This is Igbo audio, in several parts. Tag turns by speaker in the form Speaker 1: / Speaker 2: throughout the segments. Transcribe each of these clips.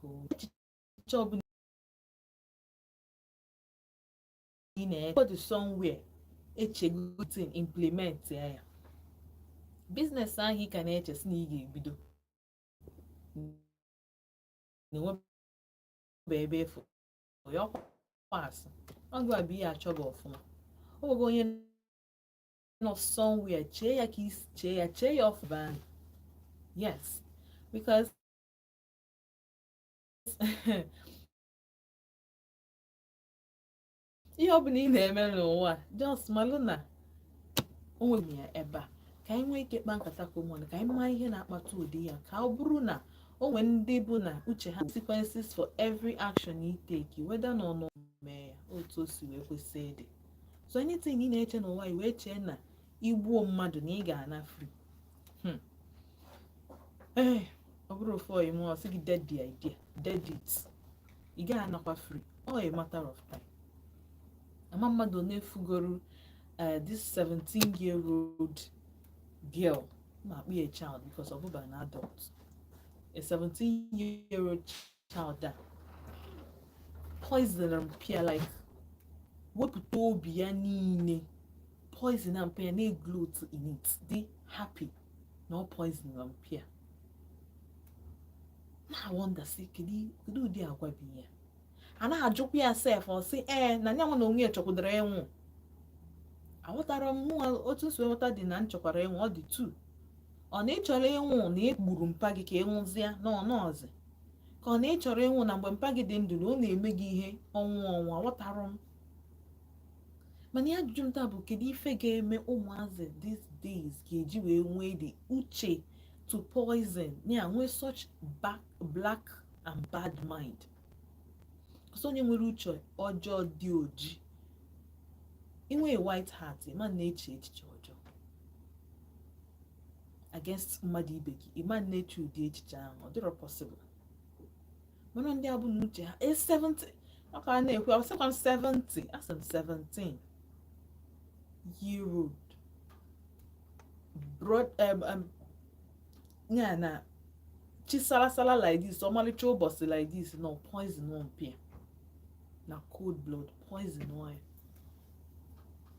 Speaker 1: Ka o echiche ọbụla ị na-eche dị somewhere echegotin implement ya, business ahụ ị ka na-eche sị na ị ga-ebido na-enwebe ebe efu ya ọkwa asị ọgụ a bụ ihe achọ gị ọfụma. Ọ nwego onye nọ somewhere chee ya ka isi chee ya, chee ya ọfụma ahụ. Yes, because ihe ọ bụla ị na-eme n'ụwa, just malụ na o nweghị ya ebe a ka anyị nwee ike kpaa nkata ka ụmụnne, ka anyị maa ihe na-akpata ụdị ya, ka ọ bụrụ na o nwee ndị bụ na uche ha consequences for every action you take, whether na ọ mee ya otu o si wee kwesị ịdị. So anything ị na-eche n'ụwa, i wee chee na igbuo mmadụ na ị ga-ana free. Ee, ọ bụrụ ofu oyi mụọ sị gị dead the idea, dead it, ị gaghị anakwa free. All a matter of time. Ama mmadụ na-efugoro this 17-year-old girl, ma akpụ ya child because ọ bụba an adult, a 17-year-old child a poison mpia, like wepụta obi ya niile, poison mpia, na-egloat in it, dị happy na ọ poison mpia. Na-wonder sị kedu ụdị agwa bụ ya. A na-ajụkwa ya sef, ọ sị ee, na nyanwa na onwe ya chọkwudara ịnwụ. Aghọtara m mụnwa otu nsi ghọta dị na nchọkwara ịnwụ. Ọ dị tu ọ na ịchọrọ ịnwụ na ị gburu mpa gị ka ịnwụzịa na ọnọọzi, ka ọ na ịchọrọ ịnwụ na mgbe mpa gị dị ndụ na ọ na-eme gị ihe ọnwụ ọnwụ. Aghọtara m, mana ya ajụjụ m taa bụ, kedu ife ga-eme ụmụazị these days ga-eji wee nwee the uche to poison ya, nwee such black and bad mind? Ọsọ onye nwere uche ọjọọ dị oji, inwe white heart, ịma na-eche echiche ọjọọ against mmadụ ibe gị, ịma na-eche ụdị echiche ahụ. Ọ dịrọ possible. Mana ndị a bụ na uche ha e 70 ọ ka na-ekwu, ọ sịkwa m 70, asị m 17-year-old broad ya na chi salasala like this, ọmalịcha ụbọchị like this, no poison one pia na cold blood poison ya.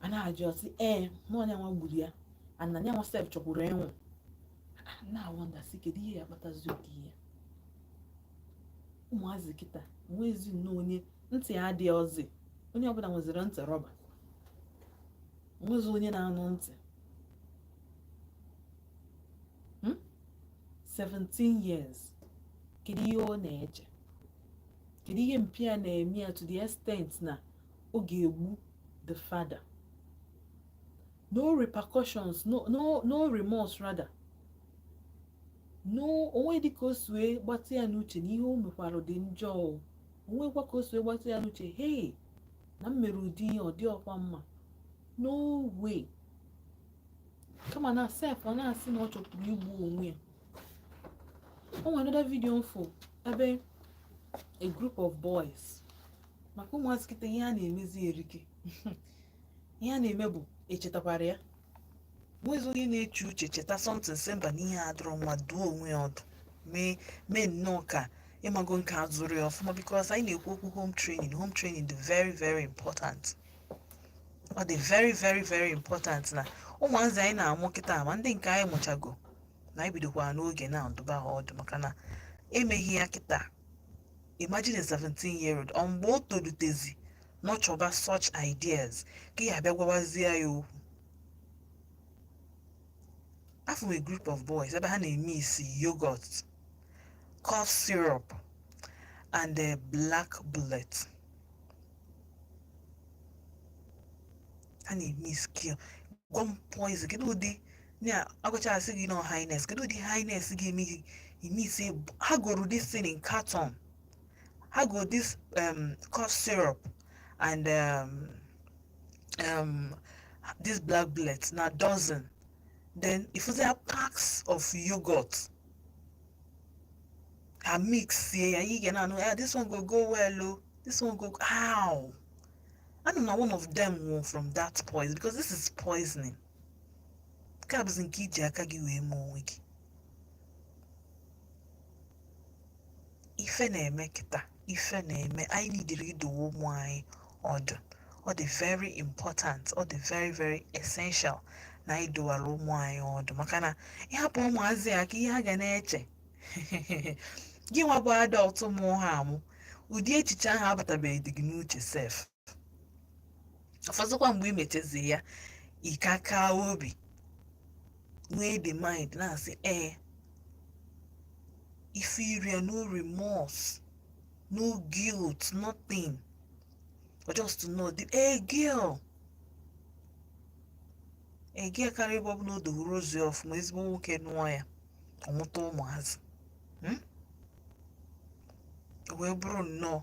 Speaker 1: A na-ajụ ọsị ee na onye nwa gburu ya, and na nyanwa sef chọkwuru ịnwụ. Na wonder sị kedu ihe ya akpatazi ụdị ihe ụmụazị kịta nwezi nnọọ onye ntị adịghị ọzị, onye ọbụla nweziri ntị rọba, nwezi onye na-anụ ntị. 17 years, kedu ihe ọ na-eche? Kedu ihe mpia na-eme ya to the extent na ọ ga-egbu the father? No repercussions, no remorse, rather no onwe dị ka o si wee gbata ya n'uche na ihe o mekwara dị njọ. Onwekwa ka o si wee gbata ya n'uche, hey, na m mere ụdị ihe ọ dị ọkwa mma? No way. Kama na sef ọ na-asị na ọ chọpụrụ igbu onwe ya. O nwere another video mfo ebe a group of boys, maka ụmụazị kịta, ihe a na-emezi erike. Ihe a na-eme bụ echetakwara ya, nwezi onye na-eche uche cheta something, sị mba, na ihe a dọrọ mma, duo onwe ya ọdụ, mee mee nnọọ ka ịmago nke a zụrụ ya ọfụma, because anyị na-ekwu okwu home training. Home training dị very very important. Ọ dị very very very important na ụmụazị anyị na-amụ kịta, ma ndị nke anyị mụchago, na anyị bidokwara n'oge na-adụba ha ọdụ, maka na emeghị ya kịta, imagine a 17-year-old, ọ mgbe o tolutezi nọchọba such ideas ka ya abịa gwawazie ya okwu. Afọ a group of boys ebe ha na-eme isi yogurt, cough syrup and a Black Bullet. Ha na-eme isi gwa m poison. Kedu ụdị na agwachasị gị nọ highness? Kedu ụdị highness ga-eme gị ime isi ha goro this thing in carton? Ha go this cough syrup and this Black Bullet na dozen, then if there are packs of yogurt, ha mix ya, you ga na know this one go go well o, this one go how. I don't know, one of them nwụrụ from that poison, because this is poisoning. Nke a bụzi nke iji aka gị wee mee onwe gị. Ife na-eme kịta, ife na-eme. Anyị nidiri idowe ụmụ anyị ọdụ. Ọ dị very important, ọ dị very very essential na anyị dowara ụmụ anyị ọdụ, maka na ịhapụ ụmụazị a ka ihe ha ga na-eche, gị nwa bụ adult mụọ ha amụ, ụdị echiche ahụ abatabeghị dị gị n'uche sef. Ọfọzụkwa mgbe ị mechezi ya, ịkaka obi nwee the mind na-asị, ee, ife iri ya, no remorse, no guilt, nothing, but just to know the a girl, a girl karịa ebe ọ bụla o dowuru ozu ya ọfụma, ezigbo nwoke nụọ ya, ọmụta ụmụazị. O wee bụrụ nnọọ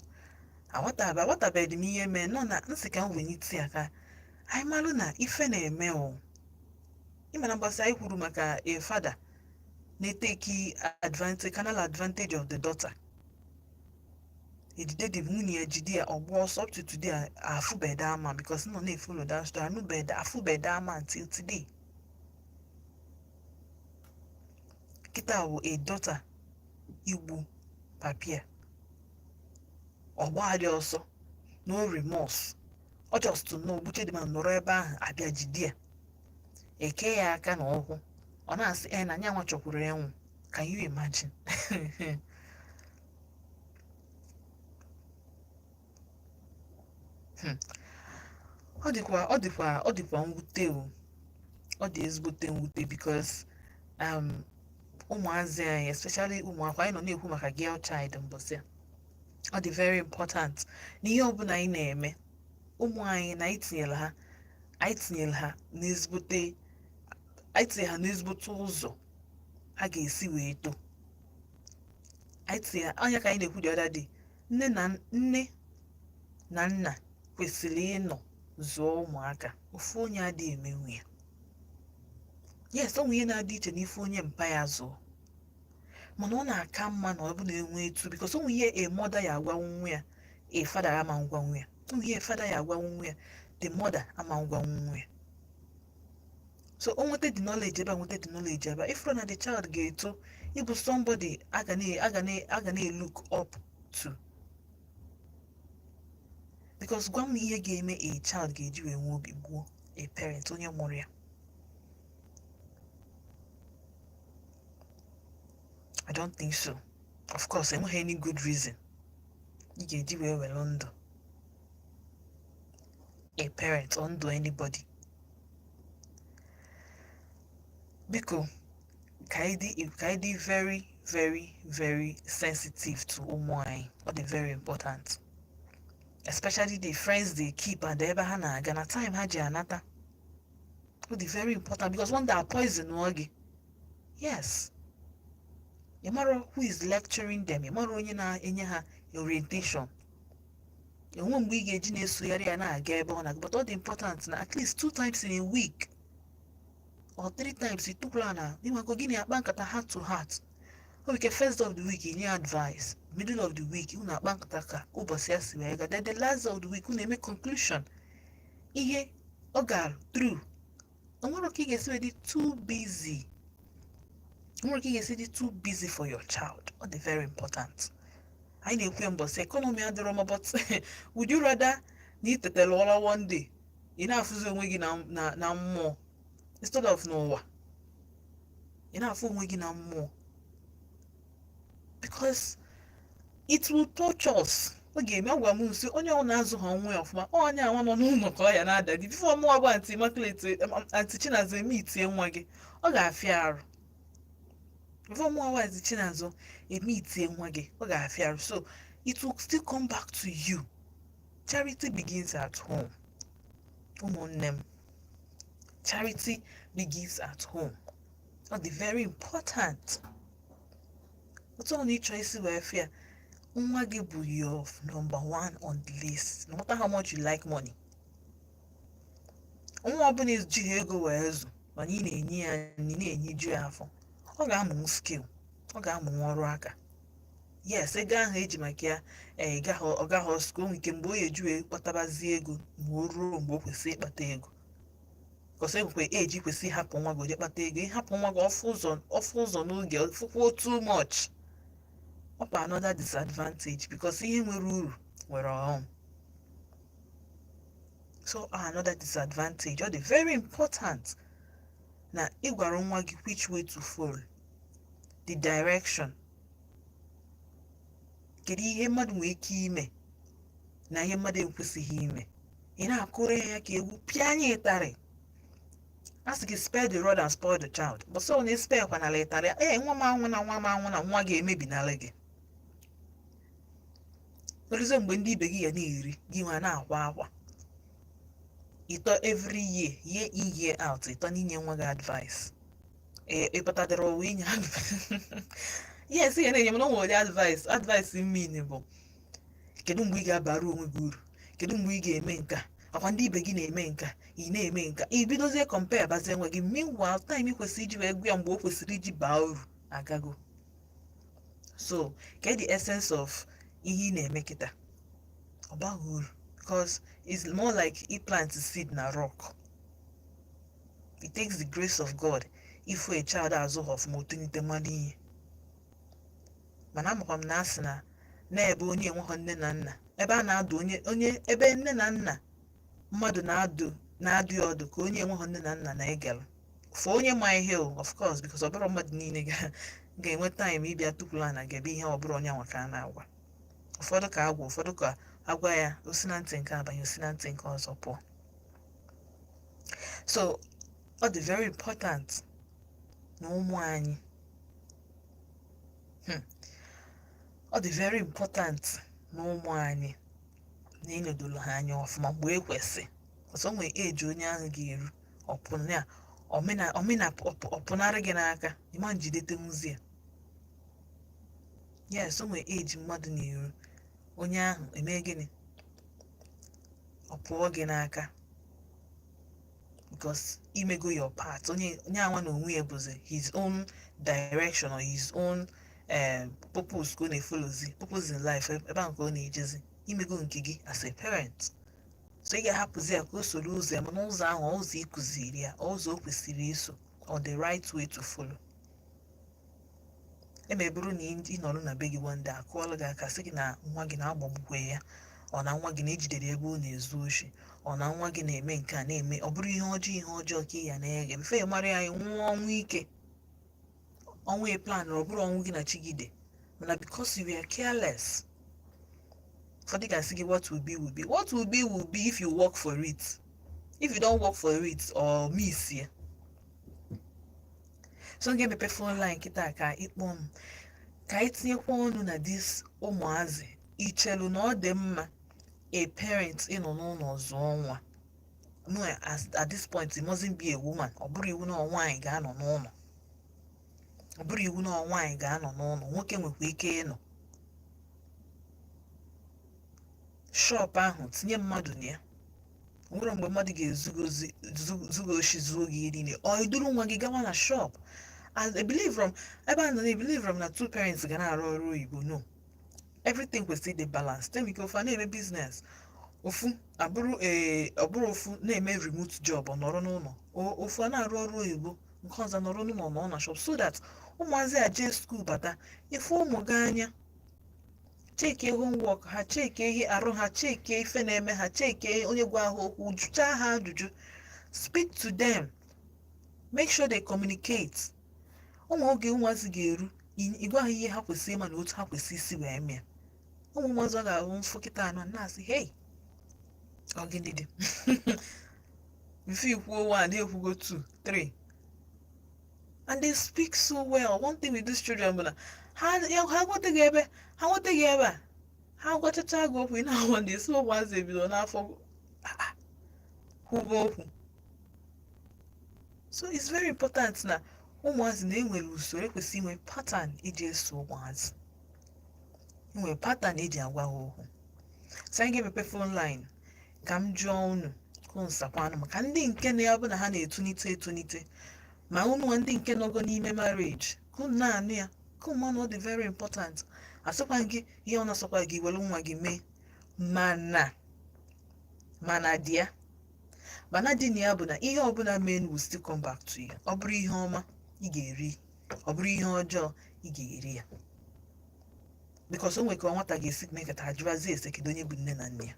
Speaker 1: aghọtabeghị m ihe mee nọ na nsị ka m wenite ya ka anyị malụ na ife na-eme. O ịma na mgbasị anyị kwuru maka a father na-eteki advantage, carnal advantage of the daughter, ejide the nwunye ya, jide ya, ọgba ọsọ. Up to today afụbede ama, because nọ na-e follow that story, anụbede afụbede ama until today. Kịta wụ a daughter igbu papia, ọgba dị ọsọ, no remorse. Ọ just to know gbuche dị ma nọrọ ebe ahụ, abịa jide ya, eke ya aka na ụkwụ, ọ na-asị e na nyanwa chọkwuru ịnwụ. Can you imagine? Ọ dịkwa mwute o, ọ dị ezigbote mwute, because ụmụazị anyị, especially ụmụakwụkwọ anyị nọ na-ekwu maka girl child mbọsị a, ọ dị very important na ihe ọbụla anyị na-eme ụmụ anyị na anyị tinyere ha n'ezigbote ụzọ ha ga-esi wee too. Anyị tinye anya ka anyị na-ekwu the other day, nne na nna kwesịrị ịnọ zụọ ụmụaka. Ofu onye adịghị emenwu ya. Yes, o nwere ihe na-adị iche n'ife onye mpa ya zụọ, mana ọ na-aka mma na ọ bụ na enwe etu, because o nwere ihe a mother ya agwa nwa ya, a father ama ngwa nwa ya. O nwere ihe a father ya agwa nwa ya, the mother ama ngwa nwa ya. So o nweta the knowledge ebe a, nweta the knowledge ebe a, ifuru na the child ga-eto ịbụ somebody a ga na-look up to. Because gwa m ihe ga-eme a child ga-eji wee nwee obi gbuo a parent, onye mụrụ ya. I don't think so. Of course, enweghị any good reason ị ga-eji wee were ndụ a parent or ndụ anybody. Biko, ka anyị dị very very very sensitive to ụmụ anyị. Ọ dị very important, especially the friends they keep and ebe ha na-aga na time ha ji anata. Ọ dị very important, because one day poison gị. Yes, ị mara who is lecturing them, ị mara onye na-enye ha orientation. Enwe mgbe ị ga-eji na-esogharị ya na-aga ebe ọ na-aga, but ọ dị important na at least 2 times in a week or 3 times ịtụkwula na ịnwekọ gị na-akpa nkata heart to heart. O nwere ike first of the week inye advice, middle of the week unu akpa nkata ka ụbọchị ya si wee gaa, then the last of the week unu eme conclusion ihe ọ gara through. O nwere ka ị ga-esi wee dị too busy, o nwere ka ị ga-esi dị too busy for your child. Ọ dị very important. Anyị na-ekwu mbọsị economy adịrọ mma, but would you rather na ị tetara ụra one day ị na-afụzi onwe gị na mmụọ instead of n'ụwa? Ị na-afụ onwe gị na mmụọ, because it will touch us. Ọ ga-eme agwa m nsi onye ọ na-azụ ha onwe ya ọfụma, onye anwa nọ n'ụlọ ka ọ ya na-ada di before mụnwa bụ Aunty Immaculate, Aunty Chinazụ eme itie nwa gị, ọ ga-afịa arụ. Before mụnwa bụ Aunty Chinazụ eme itie nwa gị, ọ ga-afịa arụ. So it will still come back to you. Charity begins at home. Ụmụnne m, charity begins at home. Ọ dị very important. Otu ọ na ịchọ isi wee fịa nwa gị bụ your number 1 on the list, no matter how much you like money. Nwa ọbụla ejighị ego wee zụ, mana ị na-enye ya nri, na-enyeju ya afọ, ọ ga-amụ skill, ọ ga-amụ ọrụ aka. Yes, ego ahụ eji maka ya, ọ gaghị school nke mgbe o eju wee kpatabazie ego, ma o ruo mgbe o kwesịrị ịkpata ego. Because enwekwa eji kwesị ịhapụ nwa gị oje kpata ego. Ịhapụ nwa gị ọfụ ụzọ n'oge, fụkwuo too much. Ọkwa another disadvantage, because ihe nwere uru nwere ọghọm. So another disadvantage. Ọ dị very important na ị gwara nwa gị which way to follow, the direction, kedu ihe mmadụ nwere ike ime na ihe mmadụ ekwesịghị ime. Ị na-akụrụ ya ka egwu pịa anya ịtarị. A sị gị, "Spare the rod and spoil the child," but so na spare kwanala ịtarị. Ee, nwa m anwụ na nwa m anwụ na nwa ga-emebinala gị. Oruzie mgbe ndị ibe gị ga na-eri, gị nwa na-akwa akwa. Ịtọ every year, year in, year out, ịtọ n'inye nwa gị advice. Ee, ịpụtadịrị ụwa inye advice. Yes, ihe na-enye m na o nwere advice. Advice mean bụ kedu mgbe ị ga-abara onwe gị uru, kedu mgbe ị ga-eme nka akwa ndị ibe gị na-eme nka, ị na-eme nka, ị bidozie compare bazie nwe gị. Meanwhile, time ị kwesịrị iji wee gwa ya mgbe o kwesịrị iji baa uru agago. So get the essence of ihe ị na-eme kịta, ọ baghị uru, because it's more like ị plant seed na rock. It takes the grace of God if a child azụ ha ọfụma, otonite mmadụ ihe. Mana amakwa m na asị na na-ebe onye enweghị nne na nna, ebe a na-adụ onye onye ebe nne na nna mmadụ na-adụ na-adụ ya ọdụ ka onye enweghị nne na nna na-egelụ for onye ma ihe o, of course, because ọ bụrụ mmadụ niile ga-enwe time ịbịa tukwula na ga-ebe ihe ọ bụrụ onye nwa ka a na-agwa. Ụfọdụ ka agwa, ụfọdụ ka agwa ya osi na ntị nke abanye, osi na ntị nke ọzọ pụọ. So ọ dị very important na ụmụ anyị, ọ dị very important na ụmụ anyị na enyodoro ha anya ọfụma mgbe ekwesị ọsọ nwee eji onye ahụ ga-eru ọpụna omena ọpụnarị gị n'aka, ịma njidetenwuzi ya. Yes, o nwee eji mmadụ na-eru, onye ahụ eme gịnị, ọ pụọ gị n'aka, because imego your part. Onye onye anwa na onwe ya bụzi his own direction or his own purpose ka ọ na-efollowzi, purpose in life, ebe ahụ ka ọ na-ejezi. Imego nke gị as a parent, so ị ga-ahapụzi ya ka o soro ụzọ ya, mana ụzọ ahụ, ụzọ ị kụziri ya, ụzọ o kwesịrị iso, or the right way to follow. Eme bụrụ na ị nọrọ na be gị, one day akụọla gị aka, sị gị na nwa gị na-agbagbukwe ya, ọ na nwa gị na-ejidere ebe ọ na-ezu oshi, ọ na nwa gị na-eme nke a na-eme, ọ bụrụ ihe ọjọọ, ihe ọjọọ ka ị ya na-ege mfe ya mara ya nwụọ ọnwụ ike, ọnwụ ị plan, ọ bụrụ ọnwụ gị na chigide, mana because you were careless. Ụfọdụ ga-asị gị, "What will be will be." What will be will be if you work for it. If you don't work for it or miss ya. So m ga-emepe phone line kịta ka ịkpọ m, ka anyị tinyekwa ọnụ na this ụmụazị. Ichelu na ọ dị mma a parent ịnọ n'ụlọ zụọ nwa? No, as at this point it mustn't be a woman. Ọ bụrụ iwu na nwaanyị ga-anọ n'ụlọ, ọ bụrụ iwu na nwaanyị ga-anọ n'ụlọ, nwoke nwekwa ike ịnọ shop ahụ tinye mmadụ na ya. O nwere mgbe mmadụ ga-ezugo oshi zuo gị ihe niile, ọ iduru nwa gị gawa na shop. As I believe from ebe a nọ na believe from na two parents ga na-arụ ọrụ oyibo, no, everything kwesịrị ịdị balance. Enwere ike ofu a na-eme business, ofu abụrụ ee ọ bụrụ ofu na-eme remote job, ọ nọrọ n'ụlọ, ofu a na-arụ ọrụ oyibo, nke ọzọ nọrọ n'ụlọ, nọ na shop, so that ụmụazị a jee school bata, ife ụmụ gị anya, cheke homework ha, cheke ihe arụ ha, cheke ife na-eme ha, cheke onye gwa ha okwu, jụchaa ha ajụjụ, speak to them, make sure they communicate. Ụmụ oge ụmụazị ga-eru, ịgwa ha ihe ha kwesịrị ịma na otu ha kwesịrị isi wee mee. Ụmụ ụmụazị ọ ga-ahụ mfụ kịta anọ na-asị, "Hey, ọ gịnị dị?" Before ikwuo one, ekwugo two, three, and they speak so well. One thing with these children bụ na ha ha nweta gị ebe ha nweta gị ebe a, ha gwachacha gị okwu, ị na-ahụ ndị isi ụmụazị ebido n'afọ kwuba okwu. So it's very important na ụmụazị na-enwere usoro ekwesị inwe, pattern iji eso ụmụazị, enwere pattern eji agwa ha okwu. So anyị ga-emepe phone line ka m jụọ unu kụnsakwanụ, maka ndị nke na ya bụ na ha na-etunite etunite, ma unu ndị nke nọgo n'ime marriage, ka unu na-anụ ya, ka ụmụ ọ dị very important. Asịkwa gị ihe ọ na-asọkwa gị were nwa gị mee, mana di ya, mana di na ya bụ na ihe ọbụla mee will still come back to you. Ọ bụrụ ihe ọma, ị ga-eri, ọ bụrụ ihe ọjọọ, ị ga-eri ya.
Speaker 2: Because o nwere ka nwata ga-esi mekata ajụwazi ese kedu onye bụ nne na nna ya.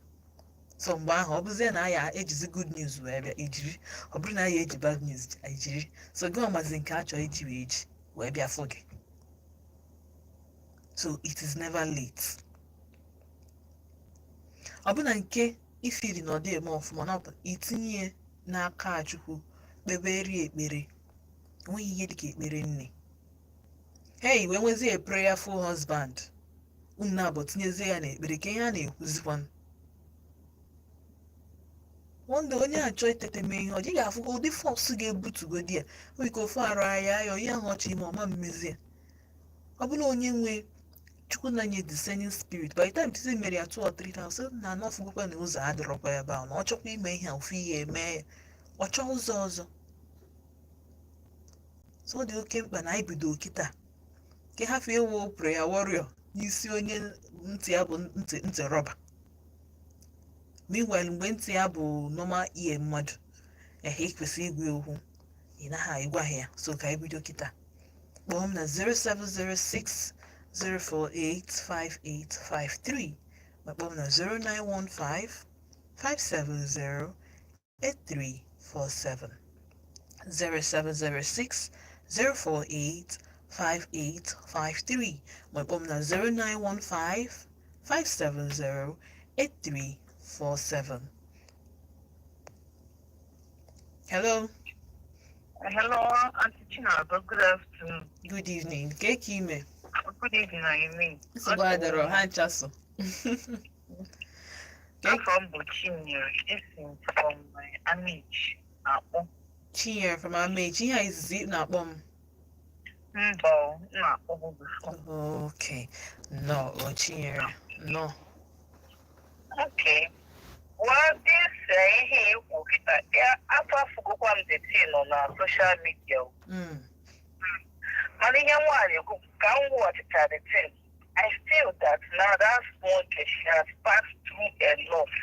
Speaker 2: So mgbe ahụ, ọ bụzie na aya ejizi good news wee bịa, ijiri; ọ bụrụ na aya eji bad news, ijiri. So gị ọmazi nke a chọrọ iji wee ji wee bịa fụ gị. So it is never late. Ọ bụ na nke ifiri na ọ dị eme ọfụma na itinye ya n'aka Chukwu, kpebere ekpere. Enweghị ihe dịka ekpere nne. Hey, wee nwezie a prayerful husband, unu na-abụ tinyezie ya n'ekpere ka ihe a na-ekwuzikwanụ. One day, onye achọ itete mee ihe ọ dịghị afụ ụdị force ga-ebutugodi ya. Nwere ike ofu arụ aya ya, ihe ahụ ọchọ ime ọma mmezi ya. Ọ bụrụ onye nwe Chukwu na-nye discerning spirit, by the time titi mere ya two or three times, na anọfugokwa na ụzọ adịrọkwa ebe ahụ, na ọ chọkwa ime ihe a, ofu ihe eme ya, ọ chọọ ụzọ ọzọ. So ọ dị oke mkpa na anyị bido kịta ka hafụ ịwụ prayer warrior n'isi onye ntị ya bụ ntị rọba. Meanwhile, mgbe ntị ya bụ normal ear mmadụ ehe, ịkwesị ịgwa ya okwu, ị naghị ịgwa ya. So ka anyị bido kịta. Kpọọ m na 0706 048 5853, ma kpọọ m na 0915 570 8347. 0706 048 5853, ma kpọọ m na 0915 570 8347. Hello.
Speaker 3: Hello, Auntie Chinaba. Good afternoon.
Speaker 2: Good evening. Ke ka ime?
Speaker 3: Good evening, I mean.
Speaker 2: Nsogbu adịrọ, ha ncha so.
Speaker 3: Afọ m bụ Chinyere. Esi m from Amichi akpọ.
Speaker 2: Chinyere from Amechi, ihe a izizi ị na-akpọ m?
Speaker 3: Mba, m na-akpọbụ before.
Speaker 2: Okay, no, o Chinyere, no.
Speaker 3: Okay. Well, this ihe ikwu kịta, ya afọ afụgokwa m the thing nọ na social media o. Mana ihe nwaanyị ekwu ka m watchịcha the thing, I feel that now that small girl, she has passed through enough.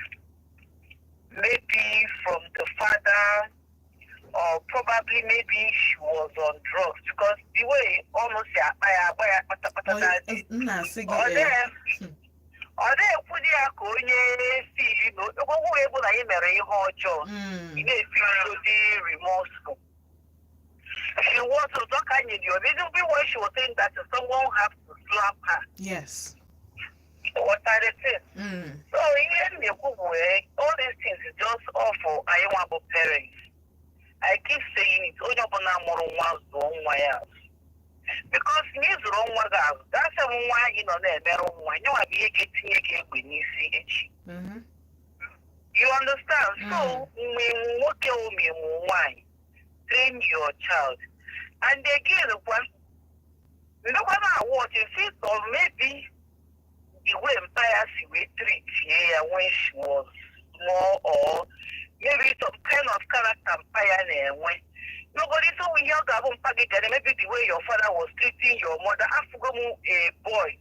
Speaker 3: Maybe from the father, or probably maybe she was on drugs, because the way almost akpa ya akpa ya kpatakpata that day,
Speaker 2: M na-asị
Speaker 3: ọ
Speaker 2: gị ee.
Speaker 3: dịghị ọ dịghị ekwudi ya ka onye feel na okwu egwu na anyị mere ihe ọjọọ. Ị na-efeel dị remorseful. She was to talk and you even when she was saying that someone have to slap her. What are the things? So ihe m na-ekwu bụ all these things is just awful. Anyị nwa bụ parents. I keep saying it, onye ọbụla mụrụ nwa, zụọ nwa ya azụ. Because na ị zụrụ nwa gị azụ, dasị m nwa anyị nọ na-emerụ nwa, nyenwa bụ ihe ga-etinye gị egbe n'isi echi. You understand? So, mgbe nwoke ụmụ nwaanyị, train your child. And again, kwa, ndekwa na watch see or maybe the way mpa ya si wee treat ya when she was small, or maybe some kind of character mpa ya na-enwe. Nobody so ihe ọ ga-abụ mpa gị gara, maybe the way your father was treating your mother. Afụgo m a boy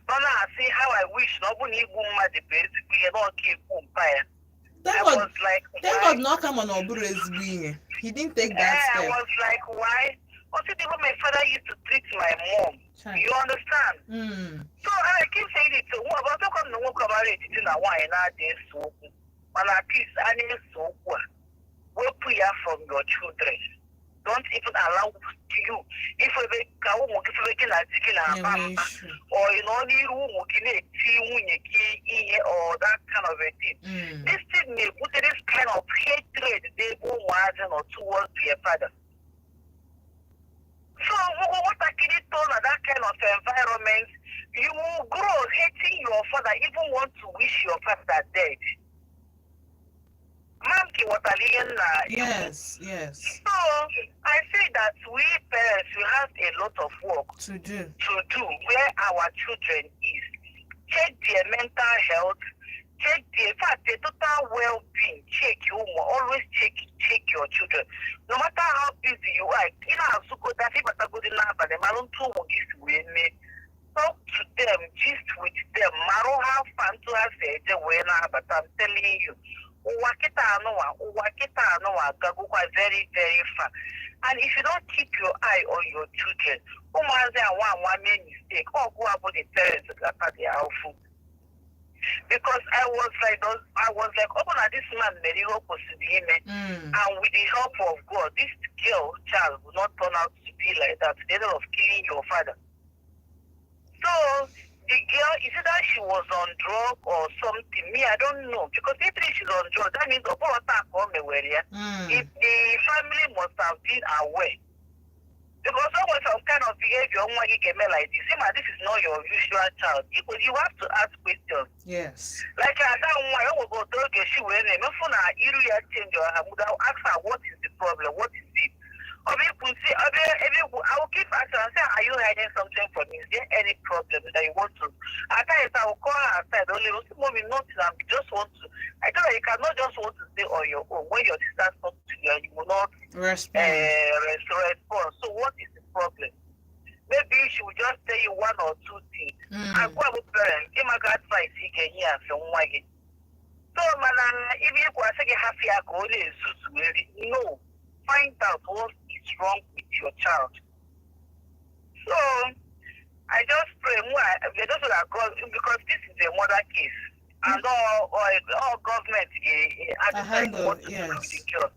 Speaker 3: nọ na-asị, "How I wish na ọ bụ na igbu mmadụ bụ ezigbo ihe, na ọka egbu mpa ya."
Speaker 2: Thank
Speaker 3: I
Speaker 2: God,
Speaker 3: was like,
Speaker 2: thank
Speaker 3: why?
Speaker 2: God na ọ ka ma na ọ bụrụ ezigbo ihe. He didn't take that
Speaker 3: I
Speaker 2: step.
Speaker 3: was like, why? Also, the way my father used to treat my mom.
Speaker 2: Chai.
Speaker 3: You understand? So I keep saying it to nwa ọbụ ọtọkọ m na nwoke ọbara etiti na nwaanyị na-adị ese okwu, mana at least a na-ese okwu a, wepụ ya from your children. Don't even allow you ifebe ka ụmụ gị febe gị na di gị na-aba
Speaker 2: Na-enwe
Speaker 3: mba
Speaker 2: issue.
Speaker 3: Or ị nọ n'iru ụmụ gị na-eti nwunye gị ihe or that kind of a thing. This thing na-ebute this kind of hatred n'ebe ụmụazị nọ towards their father. So nwatakịrị too na that kind of environment, you will grow hating your father, even want to wish your father dead. Ma'am, ka ghọtara ihe m na
Speaker 2: Yes.
Speaker 3: So I say that we parents, we have a lot of work
Speaker 2: To do.
Speaker 3: To do where our children is. Check their mental health, check the, in fact, their total well-being. Check you always check your children. No matter how busy you are, ị na-azụgoda ịbatagodi n'abalị, marụ ntụ ụmụ gị si wee mee. Talk to them, gist with them, marụ how far ntụ ha si eje wee na-abata. I'm telling you, ụwa kịta anụnwa, ụwa kịta anụnwa agagokwa very, very far. And if you don't keep your eye on your children, ụmụazị anwa anwa mee mistake, ọgụ abụ the the parents ga-ata dị ahụhụ, because I was like, ọ bụ na this man mere ihe o kwesịrị ime, and with the help of God, this girl child will not turn out to be like that, to the end of killing your father. So the girl, is either she was on drug or something. Me, I don't know. Because if she's on drug, that means ọ bụrụ taa ka o mewere ya. If the family must have been aware. Because always some kind of behavior nwa gị ga-eme like this. See, ma, this is not your usual child. You have to ask questions. Like ada nwa ya nwego otu oge si wee na-emefu na iru ya change or her mood. I will ask her, "What is the problem? What is it?" Ọ bụ ikwu si ọ bụ ebe ikwu, I will keep asking and say, "Are you hiding something from me? Is there any problem that you want to?" At times I will call her aside only, say, "Mommy, nothing. I just want to." I tell her, you cannot just want to stay on your own when your sister talks to you and you will not
Speaker 2: Respond.
Speaker 3: Respond. So what is the problem? Maybe she will just tell you one or two things. Agwa bụ parent, ịmaka advice ị ga-enye ya asị nwa gị. So mana ibe ikwu asị gị hafụ ya ka ọ na-ezuzu eri. No, find out what is wrong with your child. So I just pray mụ I just that God, because this is a murder case and all government ga decide
Speaker 2: Handle,
Speaker 3: what to do with the girl.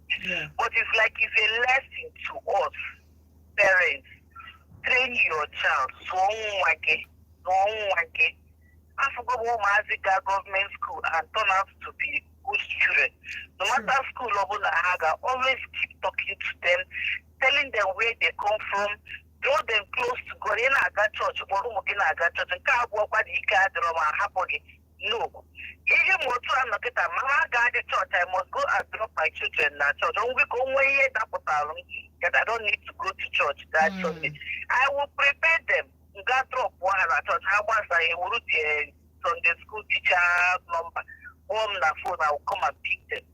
Speaker 3: But it's like it's a lesson to us parents. Train your child. Zụọ nwa gị. Zụọ nwa gị. Afụgo m ụmụazị ga government school and turn out to be good children. No matter school ọbụla ha ga, always keep talking to them, telling them where they come from, draw them close to God. Ị na-aga chọọchị, kpọrọ ụmụ gị na-aga chọọchị. Nke abụọ kwa na ike adịrọ ma hapụ gị. No. Ihe ma otu a nọ kịta ma ha ga-adị chọọchị, I must go and drop my children na church. Onwe ka o nwee ihe dapụtara m that I don't need to go to church that Sunday. I will prepare them. Nga drop ha na church. Ha gbasa ewuru the Sunday school teacher number. Kpọọ m na phone, I will come and pick them.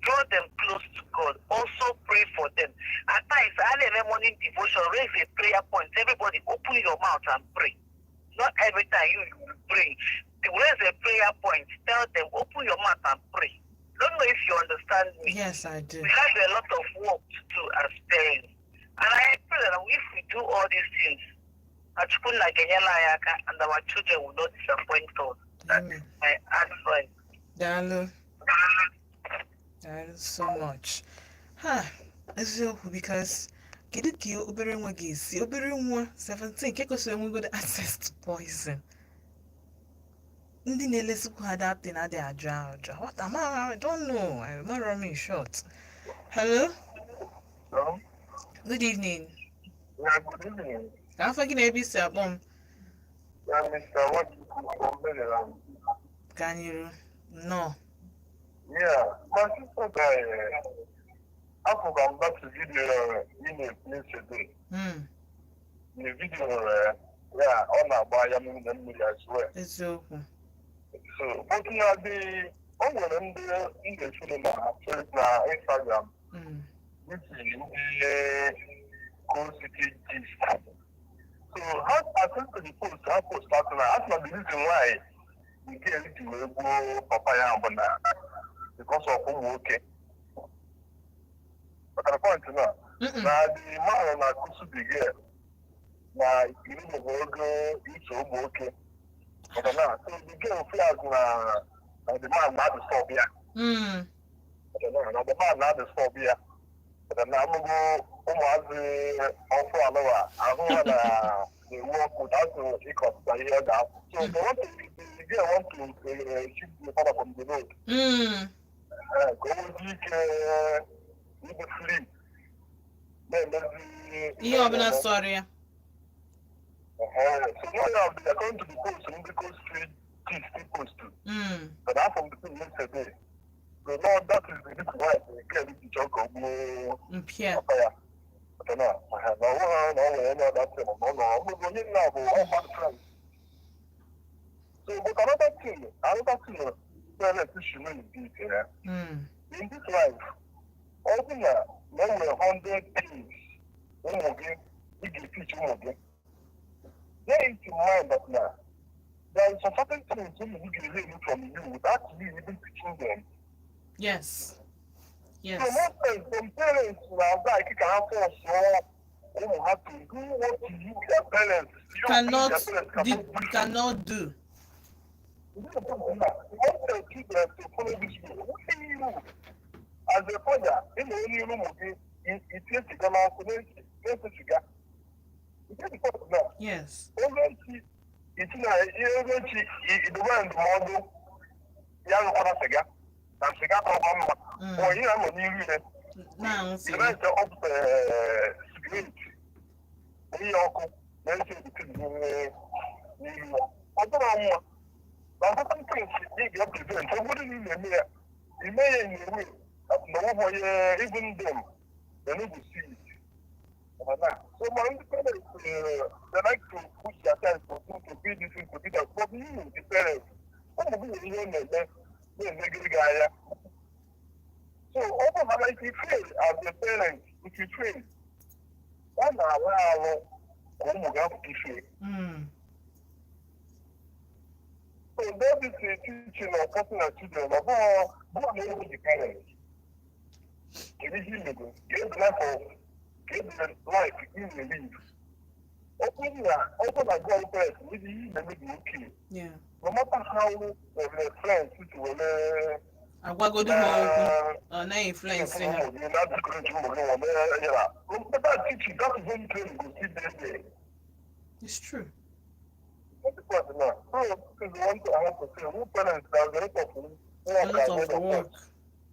Speaker 3: Draw them close to God. Also pray for them. At times, I have a morning devotion, raise a prayer point. Everybody open your mouth and pray. Not every time you pray. Raise a prayer point. Tell them, "Open your mouth and pray." Don't know if you understand me.
Speaker 2: Yes, I do.
Speaker 3: We have a lot of work to do as parents. And I pray that if we do all these things, Chukwu ga-enyere anyị aka and our children will not disappoint us. That is
Speaker 2: Amen.
Speaker 3: My advice.
Speaker 2: Daalụ. Daalụ so much. Ha, eziokwu, because kedu ka obere nwa ga-esi, obere nwa 17 nke kwesịrị enwegodo access to poison, ndị na-elesikwa ha that thing adịghị ajụ ajụ. What am I? I don't know. I remember me in short. Hello.
Speaker 4: Hello?
Speaker 2: Good evening.
Speaker 4: Yeah, good evening.
Speaker 2: Ka afọ gị na ebe isi akpọ m?
Speaker 4: Yeah, Mr. Wachuku from Maryland.
Speaker 2: Ka anyị ruo nnọọ.
Speaker 4: Yeah, my sister guy, afọ m back to video ị na-ekwu yesterday. The video, yeah, ọ na-agba ya mmiri na mmiri as well.
Speaker 2: Eziokwu.
Speaker 4: So, but na the, o nwere ndị m na-esoro na Facebook, na Instagram, which is ndị Coal City Gist. So, ha, according to the post, ha post asị na asị na the reason why the girl ji wee gbuo papa ya bụ na because of ụmụ nwoke. Maka point na na the man na-akụsu the girl na iri bụ ogo iso ụmụ nwoke. Maka na so the girl feel na the man na-adisturb ya. Maka na the man na-adisturb ya. Maka na amụgo ụmụazị ọfụ alụwa ahụ ha na na-ewu ọkụ that's ịkọpụta ihe ọ ga-afụ. So they want to, the girl want to shift the father from the road. Ka o nwezi ike ịbụ free na-emezi
Speaker 2: ihe ọbụla sọrọ ya.
Speaker 4: So now, according to the post, ndị Coast Street Gist post, but I'm from the thing yesterday. So now that is the reason why the girl ji chọọ ka o gbuo
Speaker 2: mpịa
Speaker 4: papa ya. Maka na na ọ nweghị na ọ nwere any other thing, na ọ nọ ọ bụrụ onye nna bụ all bad friends. So but another thing parents should know is this, yeah? In this life, ọ bụ na e nwere 100 things ụmụ gị ị ga-teach ụmụ gị. Bear it in mind that now there is some certain things ụmụ gị ga-learn from you without you even teaching them. So most times, some parents na-aza ike ka ha force Ụmụ ha to do what you, their parents, you,
Speaker 2: Cannot
Speaker 4: their parents
Speaker 2: did,
Speaker 4: cannot do.
Speaker 2: Cannot do.
Speaker 4: You want your children to follow this way. What do you, as a father, ị na-enye ụmụ gị itinye siga n'ọkụ na-ese siga? You get the point now?
Speaker 2: Yes.
Speaker 4: Oge echi iti na ihe oge echi idobe ndụmọdụ ya ṅụkwara siga na siga tọkwa mma. Ma onye na-anọ n'iru ya
Speaker 2: Na-aṅụ siga.
Speaker 4: na-ese ọp cigarette, ihe ọkụ na-ese ebite n'iru ya, ọ dịrọ mma. Na ọtụtụ things ị ga-prevent, ọ bụrụ na ị na-eme ya, ime ya in a way that na ọ bụghị even them, they no go see it. So my parents, they like to push their child to be this thing, to be that. But you, the parents, ụmụ gị nwere ihe ọ na-eme na-emegide gị anya. So ọ bụ na if you fail as a parent, if you fail, ọ na-arụ arụ ka ụmụ gị apụta ife. So that is a teaching of forcing our children. Ọ bụghị na the parents. Kedu ihe i mego? Kedu the life of kedu the life ị na-live? Ọ bụrụ na God parents, maybe ihe na-eme dị okay. No matter how the friends si were
Speaker 2: Agwagodo ha okwu, ọ naghị influence ha.
Speaker 4: ụmụ gị na discourage ụmụ gị were ya na that teaching, that is when training go still dey there.
Speaker 2: It's true.
Speaker 4: That's the point now. So this is one thing I have to say. We parents, there's a lot of work
Speaker 2: A lot
Speaker 4: ahead
Speaker 2: of
Speaker 4: of
Speaker 2: work.
Speaker 4: us.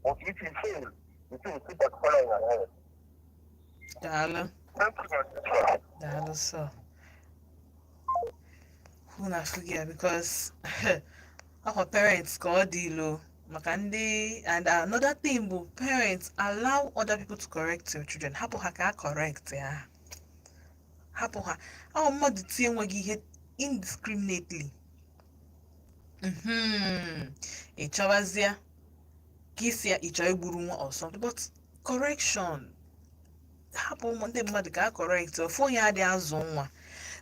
Speaker 4: But if you fail, the thing will still backfire on your head.
Speaker 2: Daalụ.
Speaker 4: Thank you, my sister.
Speaker 2: Daalụ sọ. Hụ na afụ gị ya because ọkwa parents ka ọ dị ilo maka ndị. And another thing bụ, parents, allow other people to correct your children. Hapụ ha ka a correct ya, hapụ ha ahụ mmadụ tie enweghị ihe indiscriminately. Ị chọbazie ka isi ya ị chọọ igburu nwa or something, but correction, hapụ ụmụ ndị mmadụ ka a correct. Ofu onye adịghị azụ nwa.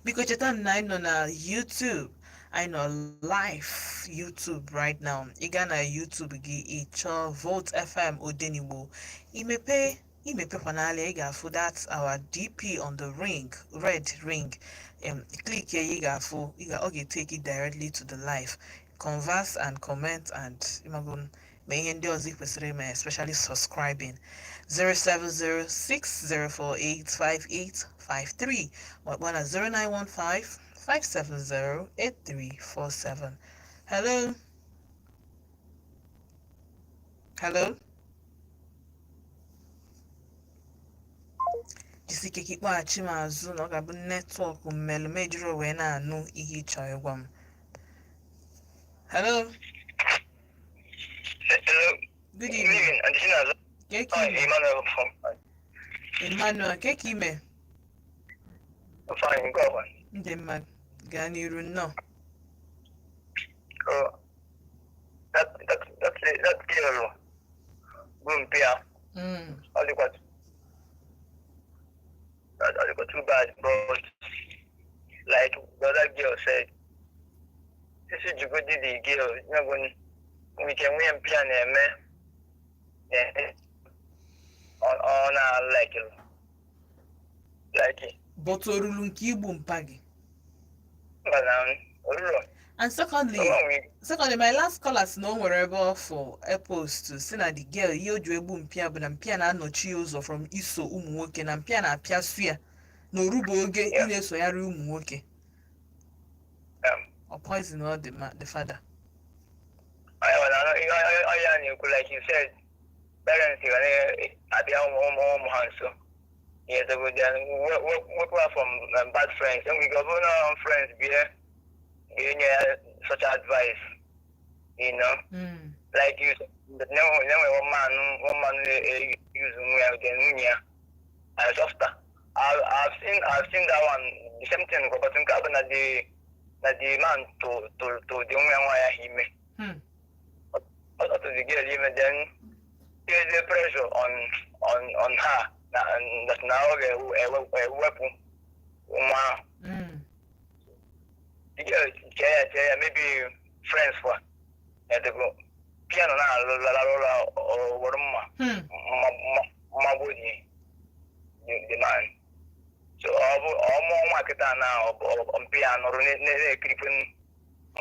Speaker 2: Biko cheta na anyị nọ na YouTube, anyị nọ live YouTube right now. Ị gaa na YouTube gị, ị chọọ Volt FM Odenigbo, imepe imepekwanala, ị ga-afụ that our DP on the ring, red ring. Click here, ị ga-afụ ọ ga-take you directly to the live. Converse and comment and ịmago mee ihe ndị ọzọ ị kwesịrị ime, especially subscribing. 07060485853 ma kpọọ na 09155708347. Hello, hello. Jisike ka ịkpọghachi m azụ na ọ ga-abụ network mmelụ mejiri wee na-anụ ihe ị chọrọ ịgwa m. Hello.
Speaker 3: Hello.
Speaker 2: Good evening.
Speaker 3: Auntie Chinaza.
Speaker 2: Ke ka ime?
Speaker 3: Emmanuel from
Speaker 2: Emmanuel, ke ka ime?
Speaker 3: Fine, go on.
Speaker 2: Ndị mma, gaa n'iru, nnọọ.
Speaker 3: Oh, that girl, Gumpia, all too bad, but like the other girl said, this is good the girl, you know, when we can win plan eh, on our like it.
Speaker 2: But orulu nke igbu mpa gị?
Speaker 3: But
Speaker 2: And secondly, secondly, my last caller si na o nwere ebe ọ fụ post si na the girl, ihe o ji egbu mpịa bụ na mpịa na-anọchi ya ụzọ from iso ụmụ nwoke, na mpịa na-apịasu ya na orubu oge ị na-esonyere ụmụ nwoke. Ọ poison ọ the the father.
Speaker 3: I na-ekwu, like you said, parents ga na-abịa ụmụ ha nso. Yes, they would then wepụ ha from bad friends. Enwere ike ọ bụrụ na friends bie ga-enye ya such advice. Like you said, na-enwe one man use nwa ya, then nwunye ya. I softer. I've seen that one, the same thing, but nke a bụ na the man to the nwa ya ime. Out of the girl ime, then there's a pressure on her na that na ọ ga-ewepụ nwa ahụ. The girl chee ya maybe friends for edego piano na alụlara ụlọ were mma mmagbu the man. So ọ bụ ọmụọ nwa kịta na ọ bụ mpi ya nọrọ na-ekirikwe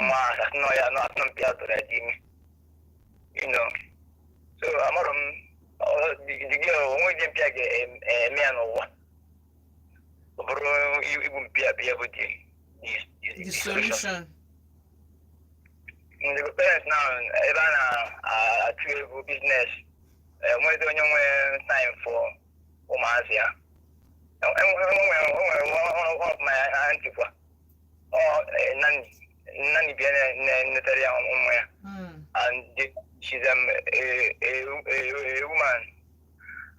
Speaker 3: nwa, asị nọ ya nọ, asị na mpi ya tụrụ ya dị ime. So amarọ m the girl onwe ihe mpi ya ga-eme ya n'ụwa, ọ bụrụ igbu mpi ya bụ ya bụ the
Speaker 2: The solution.
Speaker 3: Ndị parents now, ebe a na-achụ ego, business, enwezi onye nwe time for ụmụazị ya. Enwere one of my aunty kwa, ọ nanny bịa na-enetara ya ụmụ ya and she's a woman.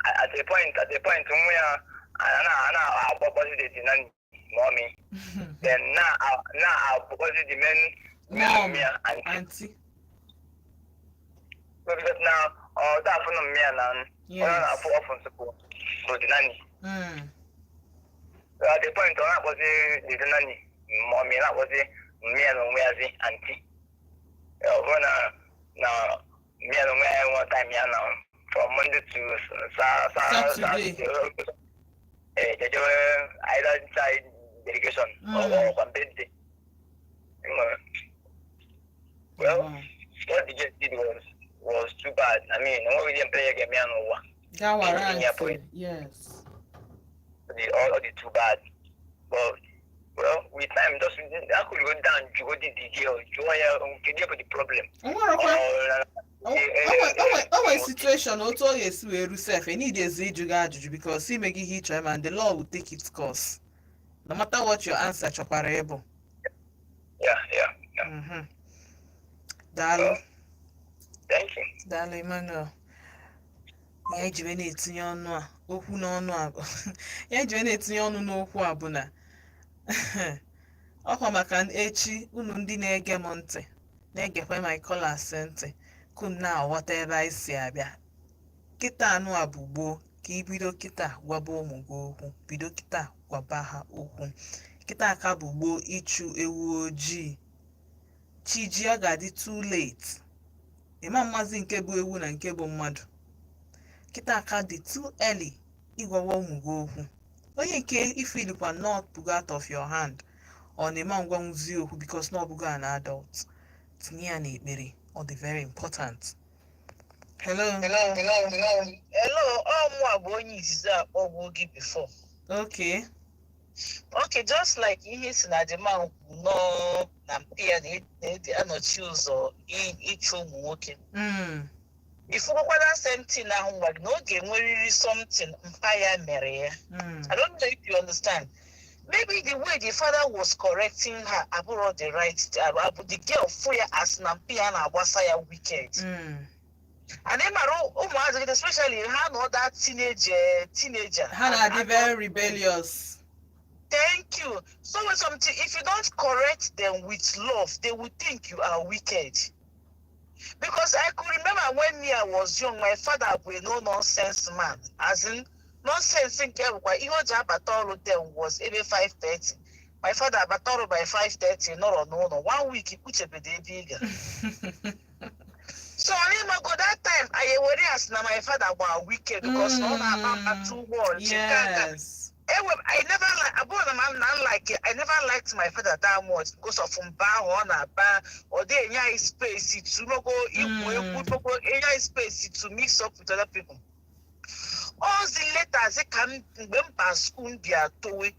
Speaker 3: At a point nwa ya a na-agbakpọzi the nanny mommy, then na na-agbakpọzi the main
Speaker 2: Mom.
Speaker 3: ya aunty.
Speaker 2: Aunty.
Speaker 3: So because now ọ da afụ na mmịa na onye na-afụ ọfụ nsogbu bụ the nanny. So at the point ọ na-akpọzi the nanny mommy, na-akpọzi mmịa na onwe ya zi aunty. Ọ bụrụ na mmịa na onwe ya enwe time ya na from Monday to sa
Speaker 2: Saturday.
Speaker 3: Jejewe either child dedication or kwa birthday. Well, what the girl did was too bad. I mean, enweghị ihe mpe ya ga-eme ya n'ụwa.
Speaker 1: Gawara
Speaker 3: Yeah,
Speaker 1: ntị, yes.
Speaker 3: All the too bad. But well, with time, just I could go down, go the girl, jụọ ya kedu bụ the problem.
Speaker 2: O nwerekwa
Speaker 3: Or,
Speaker 2: o nwere situation otu ọ ga-esi wee ru sef, need ezi ịjụ gị ajụjụ because ime gị ihe ị chọrọ and the law will take its course no matter what your answer chọkwara ịbụ.
Speaker 3: Yeah.
Speaker 2: Daalụ.
Speaker 3: Thank you.
Speaker 2: Daalụ, Emmanuel. Ya ejiwe na-etinye ọnụ a okwu n'ọnụ a, ya ejiwe na-etinye ọnụ n'okwu a bụ na ọkwa maka echi, unu ndị na-ege m ntị, na-egekwe my callers ntị, ka unu na-aghọta ebe anyị si abịa kịta. Anụ a bụ gboo ka ibido kịta gwaba ụmụ gị okwu, bido kịta gwaba ha okwu kịta aka bụ gboo ịchụ ewu ojii chi ji, ọ ga-adị too late. Ịma mmazi nke bụ ewu na nke bụ mmadụ. Kịta aka dị too early ịgwawa ụmụ gị okwu. Onye nke ifilikwa not pụgo out of your hand, ọ na-eme ngwanwuzi okwu because na ọ bụgo an adult, tinye ya n'ekpere. Ọ dị very important. Hello.
Speaker 5: Hello, ọ mụ bụ onye izizi akpọgbuo gị before.
Speaker 2: Okay.
Speaker 5: Okay, just like ihe si na the man kwu nọọ na mpi ya na-edi anọchi ụzọ ịchụ ụmụ nwoke. Ifụkwakwana same thing ahụ ngwa gị na ọ ga-enwerịrị something mpa ya mere ya. I don't know if you understand. Maybe the way the father was correcting her abụrụ the right, abụ the girl fụ ya as na mpi ya na-agbasa ya wicked. And ị mara ụmụazị gị, especially ha nọ that teenager.
Speaker 2: Ha na-adị very rebellious.
Speaker 5: Thank you. So when something, if you don't correct them with love, they will think you are wicked. Because I could remember when me I was young, my father was a no nonsense man. As in nonsense nke bụkwa ihe o ji abata ọrụ then was ebe 5:30. My father abata ọrụ by 5:30, nọrọ n'ụlọ one week, ikpuchebedo ebe ị ga. So anyị mago that time anyị ewere as na my father gba wicked because na ọ na-aba mba too much. Nke aka ewe, I never like, abụrụ na m na like it, I never liked my father that much because of mba ahụ ọ na-aba. Ọ dị enye anyị space to nogo ikwu ekwu, nogo enye anyị space to mix up with other people. Ozi later ka m mgbe m ba school, m bịa towe,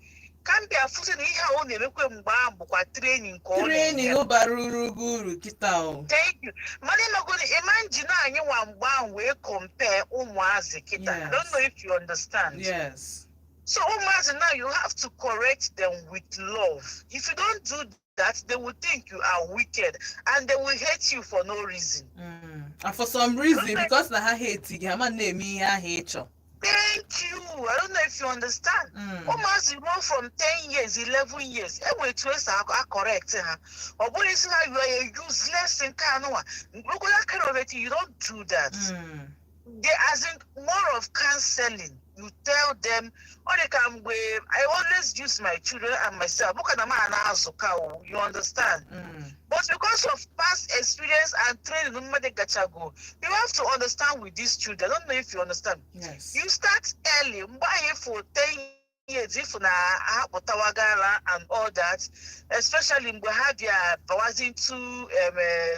Speaker 5: ka m bịa fụsị na ihe a ọ na-emekwe mgbe ahụ bụkwa training ka ọ na-enye.
Speaker 2: Training bara uru gị uru kịta o.
Speaker 5: Thank you. Mana ịmago na ịma njin anyị nwa mgbe ahụ wee compare ụmụazị kịta. I don't know if you understand.
Speaker 2: Yes.
Speaker 5: So ụmụazị now, you have to correct them with love. If you don't do that, they will think you are wicked and they will hate you for no reason.
Speaker 2: And for some reason, because na ha hate gị, ha ma na-eme ihe ahụ ị chọ.
Speaker 5: Thank you. I don't know if you understand. Ụmụazị ruo from 10 years, 11 years, enwere etu esi a correct ha. Ọ bụrụ isi ha, "You are a useless," nke anụnwa. Look at that kind of a thing. You don't do that. They, as in more of counseling. You tell them, ọ dị ka mgbe I always use my children and myself. Mụ ka na m a na-azụka o, you understand? But because of past experience and training mmadụ gachago, you have to understand with these children. I don't know if you understand.
Speaker 2: Yes.
Speaker 5: You start early. Mgbe anyị for 10 years, if na ha pụtawagala and all that, especially mgbe ha bịa bawazi into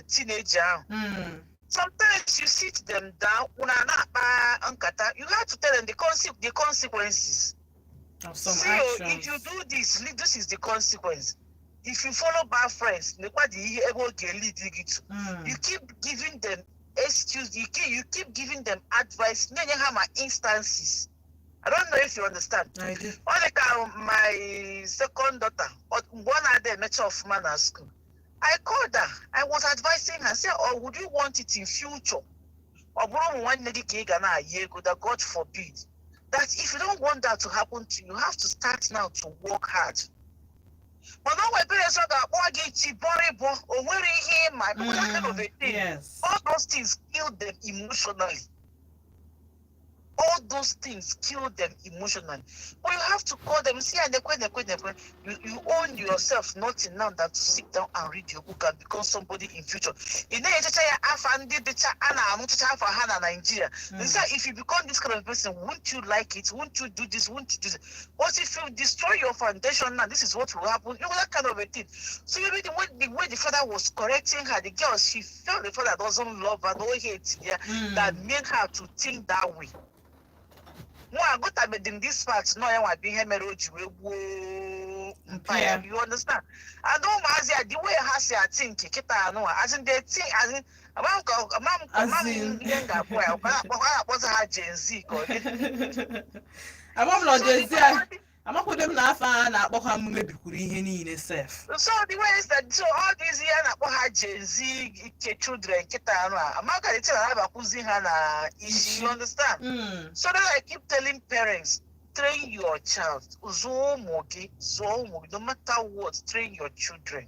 Speaker 5: teenager ahụ, sometimes you sit them down, una na-akpa nkata. You have to tell them the consequences
Speaker 2: of some
Speaker 5: See, oh, if
Speaker 2: actions.
Speaker 5: you do this, this is the consequence. If you follow bad friends, nekwa the ihe ebe ọ ga-lead gị to. You keep giving them excuse, you keep giving them advice, na-enye ha ma instances. I don't know if you understand.
Speaker 2: I do.
Speaker 5: Ọ dị ka my second daughter, mgbe ọ na-ada emecha ọfụma na school, I called her. I was advising her, say, "Oh, would you want it in future ọ bụrụ ụmụ nwanne gị ka ị ga na-ayị ego?" That God forbid, that if you don't want that to happen to you, you have to start now to work hard. Mana o nwere parents ọ ga-akpọ gị chibọrịbọ, o nwere ihe ịma, because that kind of a thing, all those things kill them emotionally. All those things kill them emotionally. But you have to call them, see, and nekwe, nekwe, nekwe. You own yourself nothing now than to sit down and read your book and become somebody in future. Ị na-echecha ya afa ndị dịcha a na-anụchacha afa ha na Nigeria. So if you become this kind of person, won't you like it? Won't you do this? Won't you do this? But if you destroy your foundation now, this is what will happen. You know, that kind of a thing. So you know the way the father was correcting her, the girl, she felt the father doesn't love her, no hate, yeah, that made her to think that way. Nwa agụtabeghị m this part nọ ya nwa bụ ihe mere o ji wee gbuo mpa ya. You understand? And ụmụazị a, the way ha si ati nke kịta anụ a, as in they think, as in ama m ka ama m ama
Speaker 2: As
Speaker 5: m
Speaker 2: in.
Speaker 5: Ihe m ga-akpọ ya, ọ na-akpọzi ha Gen Z ka ọ dị.
Speaker 2: Ama m na
Speaker 5: So
Speaker 2: Gen Z
Speaker 5: the
Speaker 2: a, amakwado m na afọ a na-akpọ ha m mebikwuru ihe niile sef.
Speaker 5: So the way is that, so all these ihe a na-akpọ ha Gen Z ke children kịta anụ a, amaka the thing na-abakwuzi ha na isi, you understand?
Speaker 2: Mm.
Speaker 5: So that I keep telling parents, train your child. Zụọ ụmụ gị, zụọ ụmụ gị, no matter what, train your children.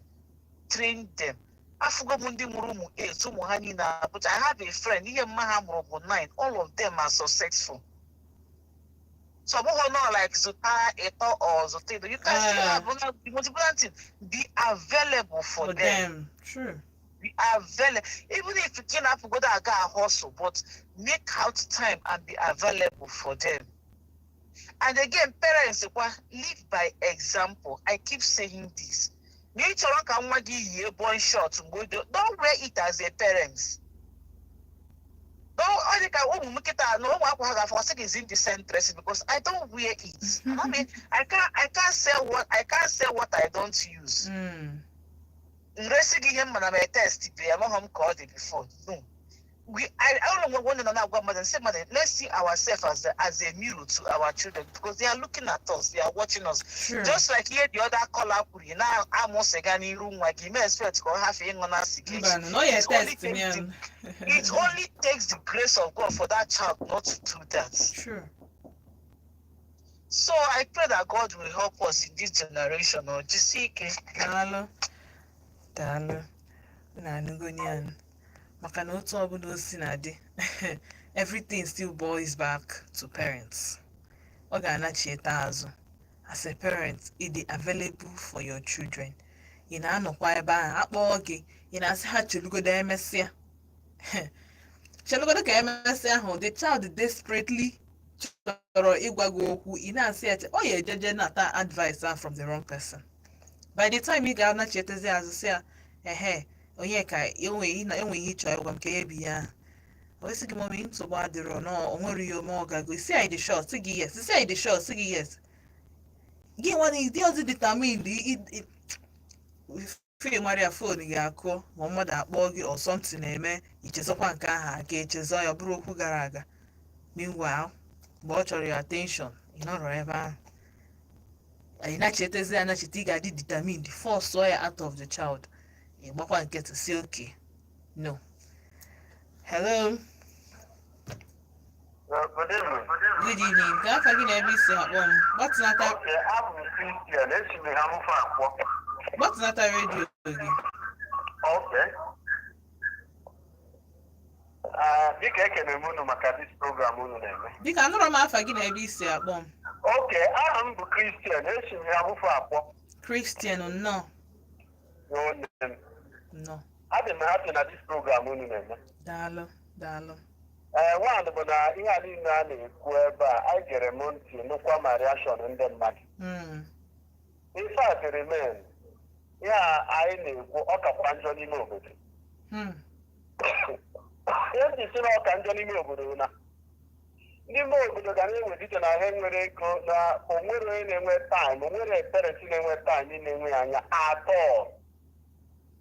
Speaker 5: Train them. Afụgo m ndị mụrụ ụmụ 8, ụmụ ha niile abụcha. I have a friend, ihe mma ha mụrụ bụ 9, all of them are successful. So ọ bụghị nọ like zụta ịtọ or zụta ịtọ. You can still
Speaker 2: Ah.
Speaker 5: have the most important thing, be available for
Speaker 2: For
Speaker 5: them.
Speaker 2: them. True.
Speaker 5: Be available. Even if you can't go aga hustle, but make out time and be available for them. And again, parents, kwa, live by example. I keep saying this. Na ị chọrọ ka nwa gị yie boy short mgbe o don't wear it as a parent. Don't. Ọ dị ka ụmụ m nkịta na ụmụ akwụkwọ ha ga-afọ ọsị gị is indecent dressing because I don't wear it. I mean, I can't sell what I don't use. Nresi gị ihe m mana m test bi amaghị m ka ọ dị before. No, we I don't know when na na-agwa mmadụ, nsị mmadụ, let's see ourselves as a mirror to our children, because they are looking at us, they are watching us.
Speaker 2: True.
Speaker 5: Just like ihe the other caller kwuru, ị na-amụ sịga n'iru nwa gị, mee expect ka ọ hafụ ịṅụ na sịga echi?
Speaker 2: Mba, no, ya
Speaker 5: It only
Speaker 2: test m ya.
Speaker 5: takes it only takes the grace of God for that child not to do that.
Speaker 2: True.
Speaker 5: So I pray that God will help us in this generation. O jisie ike.
Speaker 2: Daalụ. Daalụ. Unu anụgo ya nụ. Maka na otu ọbụla o si na-adị, everything still boils back to parents. Ọ ga-anachieta azụ. As a parent, ị dị available for your children? Ị na-anọkwa ebe ahụ akpọọ gị, ị na-asị ha chelugodo emesịa, chelugodo ka emesịa ahụ? The child desperately chọrọ ịgwa gị okwu, ị na-asị ya ọ ya ejeje nata advice ahụ from the wrong person. By the time ị ga-anachietezi azụ, sị ya, ehe, onye ka enwe enwe ihe ị chọrọ ịgwa m, ka ya bi ya ahụ, o sị gị, "Mommy, nsogbu adịrọ nọ, o nwere ihe ome." Ọ gago isi anyị dị short, sị gị yes, isi anyị dị short, sị gị yes. Gị nwa na ịdị ọzọ determined fe nwara ya, phone ga-akụ ma mmadụ akpọọ gị or something na-eme, ichezọkwa nke ahụ aka, echezọ ya, ọ bụrụ okwu gara aga. Meanwhile, mgbe ọ chọrọ ya attention, ị nọrọ ebe ahụ. Anyị nachetezi anachete, ị ga-adị determined force ya out of the child. Ị gbakwa nkịtị si okay. No, hello.
Speaker 4: Good evening.
Speaker 2: Good evening. Ka afa gị na ebe isi akpọ m? Gbatịnata.
Speaker 4: Okay, abụ m Christian, esi m ha mfe akpọ.
Speaker 2: Gbatịnata redio gị.
Speaker 4: Okay. Ah, biko, ekene m unu maka this program unu na-eme.
Speaker 2: Biko, anụrọ m afa gị na ebe isi akpọ m.
Speaker 4: Okay, aha m bụ Christian, esi m ha mfe akpọ.
Speaker 2: Christian, nnọọ.
Speaker 4: Nwanne m.
Speaker 2: Nnọọ.
Speaker 4: Adị m happy na this program unu na-eme.
Speaker 2: Daalụ, daalụ.
Speaker 4: Ee, nwaanyị bụ na ihe a niile a na-ekwu ebe a, anyị gere m ntị, nụkwa ma reaction ndị mmadụ. In fact, remain ihe a anyị na-ekwu, ọ kakwa njọ n'ime obodo. Ihe m ji si na ọ ka njọ n'ime obodo bụ na n'ime obodo ga na-ewelite na ha enwere ego, na onwere onye na-enwe time, onwere parents na-enwe time na-enwe anya atọ.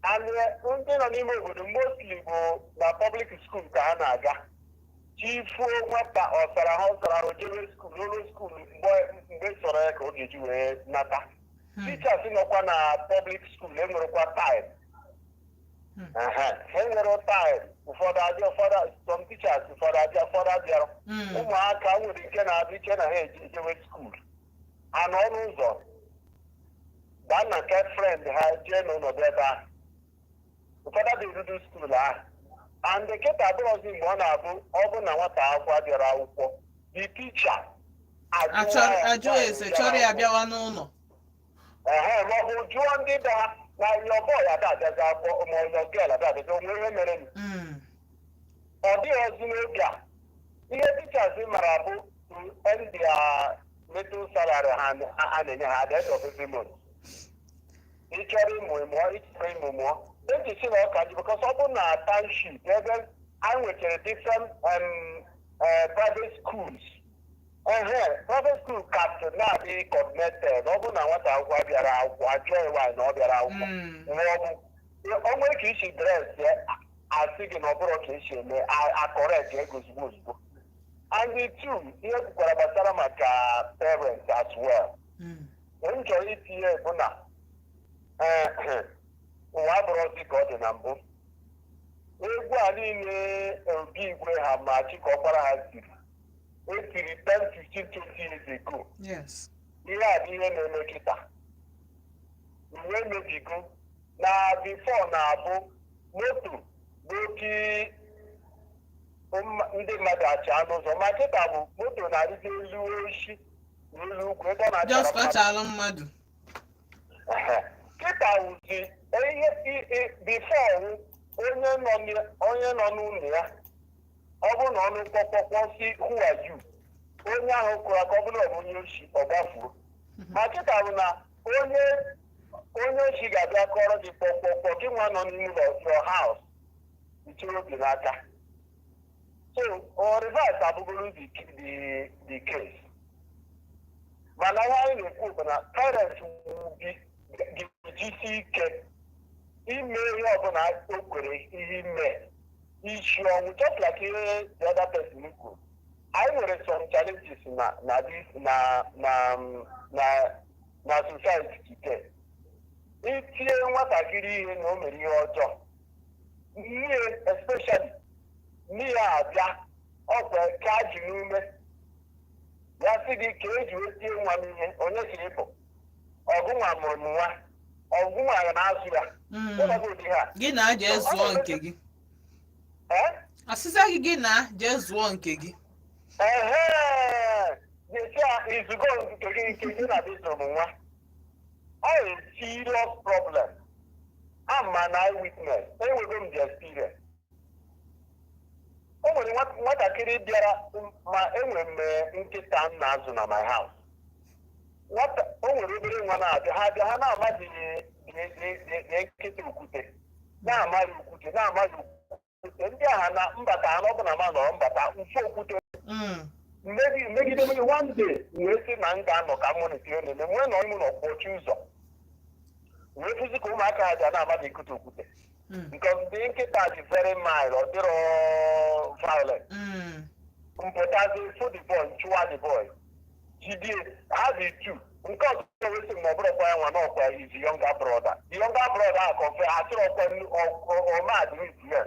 Speaker 4: And ndị nọ n'ime obodo mostly bụ na public school ka ha na-aga. Chi fuo, nwata ọsara ha ọsara ha ojebe school, n'ụlọ school, mgbe sọrọ ya ka ọ ga-eji wee nata. Teachers nọkwa na public school enwerekwa time. Ha enwere time. Ụfọdụ abịa, ụfọdụ, some teachers, ụfọdụ abịa, ụfọdụ abịara. Ụmụaka nwere ike na-abịa iche na ha ejewe school, anọ n'ụzọ baa na nke friend ha, jee n'ọnọdụ ebe ahụ. Ụfọdụ adịghị erudu school ahụ. And kịta abụrọzi mgbe ọ na-abụ, ọ bụ na nwata akwụkwọ bịara akwụkwọ, the teacher
Speaker 2: Ajụ ese, chọrọ ya bịawa n'ụlọ.
Speaker 4: Ehe, ma ọ bụ jụọ ndị be ha na your boy ada abịazi akwụkwọ, ma your girl ada abịazi, onwe ihe mere nụ. Ọ dịghị ozi n'oge a. Ihe teachers mara bụ to earn their little salary ha a na-enye ha at the end of every month. Ị chọrọ ịmụ, ịmụọ. Ị chọrọ ịmụ, mụọ. Eji si na ọka ji, because ọ bụ na township ebe anyị nwechara different private schools. Ehe, private school kasị na-adị coordinated. Ọ bụ na nwata akwụkwọ bịara akwụkwọ, ajụọ ya nwaanyị na ọ bịara akwụkwọ, ma ọ bụ o nwere ka isi dress ya, asị gị na ọ bụrụ ka esi eme, a correct ego ozugbo ozugbo. And the two, ihe kwukwara gbasara maka parents as well, m chọrọ itinye bụ na ụwa abụrụzi ka ọ dị na mbụ. Egwu a niile obi igwe ha ma chịkọkwara ha tiri, etiri 10, 15, 20 years ago. Ihe a bụ ihe na-eme kịta. Uwe emebigo na before na-abụ moto n'oke ndị mmadụ acha n'ụzọ, ma kịta bụ moto na-arịgo elu oshi n'elu ugwu ebe ọ na-achara
Speaker 2: Just
Speaker 4: mmadụ.
Speaker 2: kọchalụ mmadụ.
Speaker 4: Ehe. Kịta wụzi ihe before wụ onye nọ n'ụlọ ya, ọ bụrụ na ọnụ kpọkpọkpọ si, "Who are you?" onye ahụ kụrụ aka, ọ bụrụ na ọ bụ onye oshi, ọ gbafuo. Ma kịta bụ na onye oshi ga-abịa kọrọ gị kpọkpọkpọ, gị nwa nọ n'ime ụlọ, your house, ichiri obi n'aka. So o reverse abụgoro the case. Mana ihe anyị na-ekwu bụ na parents will be ga-ejisi ike ime ihe ọbụla o kwere ihe ime isi ọnwụ, just like ihe the other person kwuru. Anyị nwere some challenges na this na society today. Itinye nwatakịrị ihe na o mere ihe ọjọọ, nne, especially nne ya, abịa ọkwa ka ji n'ume ya sị gị ka eji wee tie nwa m ihe, onye ka ị bụ? Ọgụnwa mụrụ m nwa, ọgụnwa na-azụ ya. Ụlọ ụdị ha.
Speaker 2: Gị na jee zụọ nke gị.
Speaker 4: Eh?
Speaker 2: Asịsa gị, gị na jee zụọ nke gị.
Speaker 4: Ehe, ga-esi a izugo nke gị, nke gị na bizụ m nwa. Ọ a serious problem. I'm an eyewitness, enwego m the experience. O nwere nwatakịrị bịara, ma enwere m nkịta m na-azụ na my house. Nwata o nwere obere nwa na-abịa, ha bịa, ha na-amaghị nkịta okwute, na-amaghị okwute, na-amaghị okwute. Ndị agha na mbata ha n'ọbụ na ma nọrọ mbata mfe okwute. Megide megide, one day wee sị na m ga-anọ ka mụ na na-eme nwee nọ ime ụlọ kpọchi ụzọ, wee fụzi ka ụmụaka ha bịa na-amaghị nkịta okwute, because ndị nkịta dị very mild, ọ dịrọ violent. Mpụtazi fụ the boy, chụwa the boy, jidie ha dị two. Nke ọzọ wee sị m na ọ bụrụkwa ya nwa, n'ọkwa his younger brother. The younger brother ahụ confess, asịrị ọkwa ọmadị ya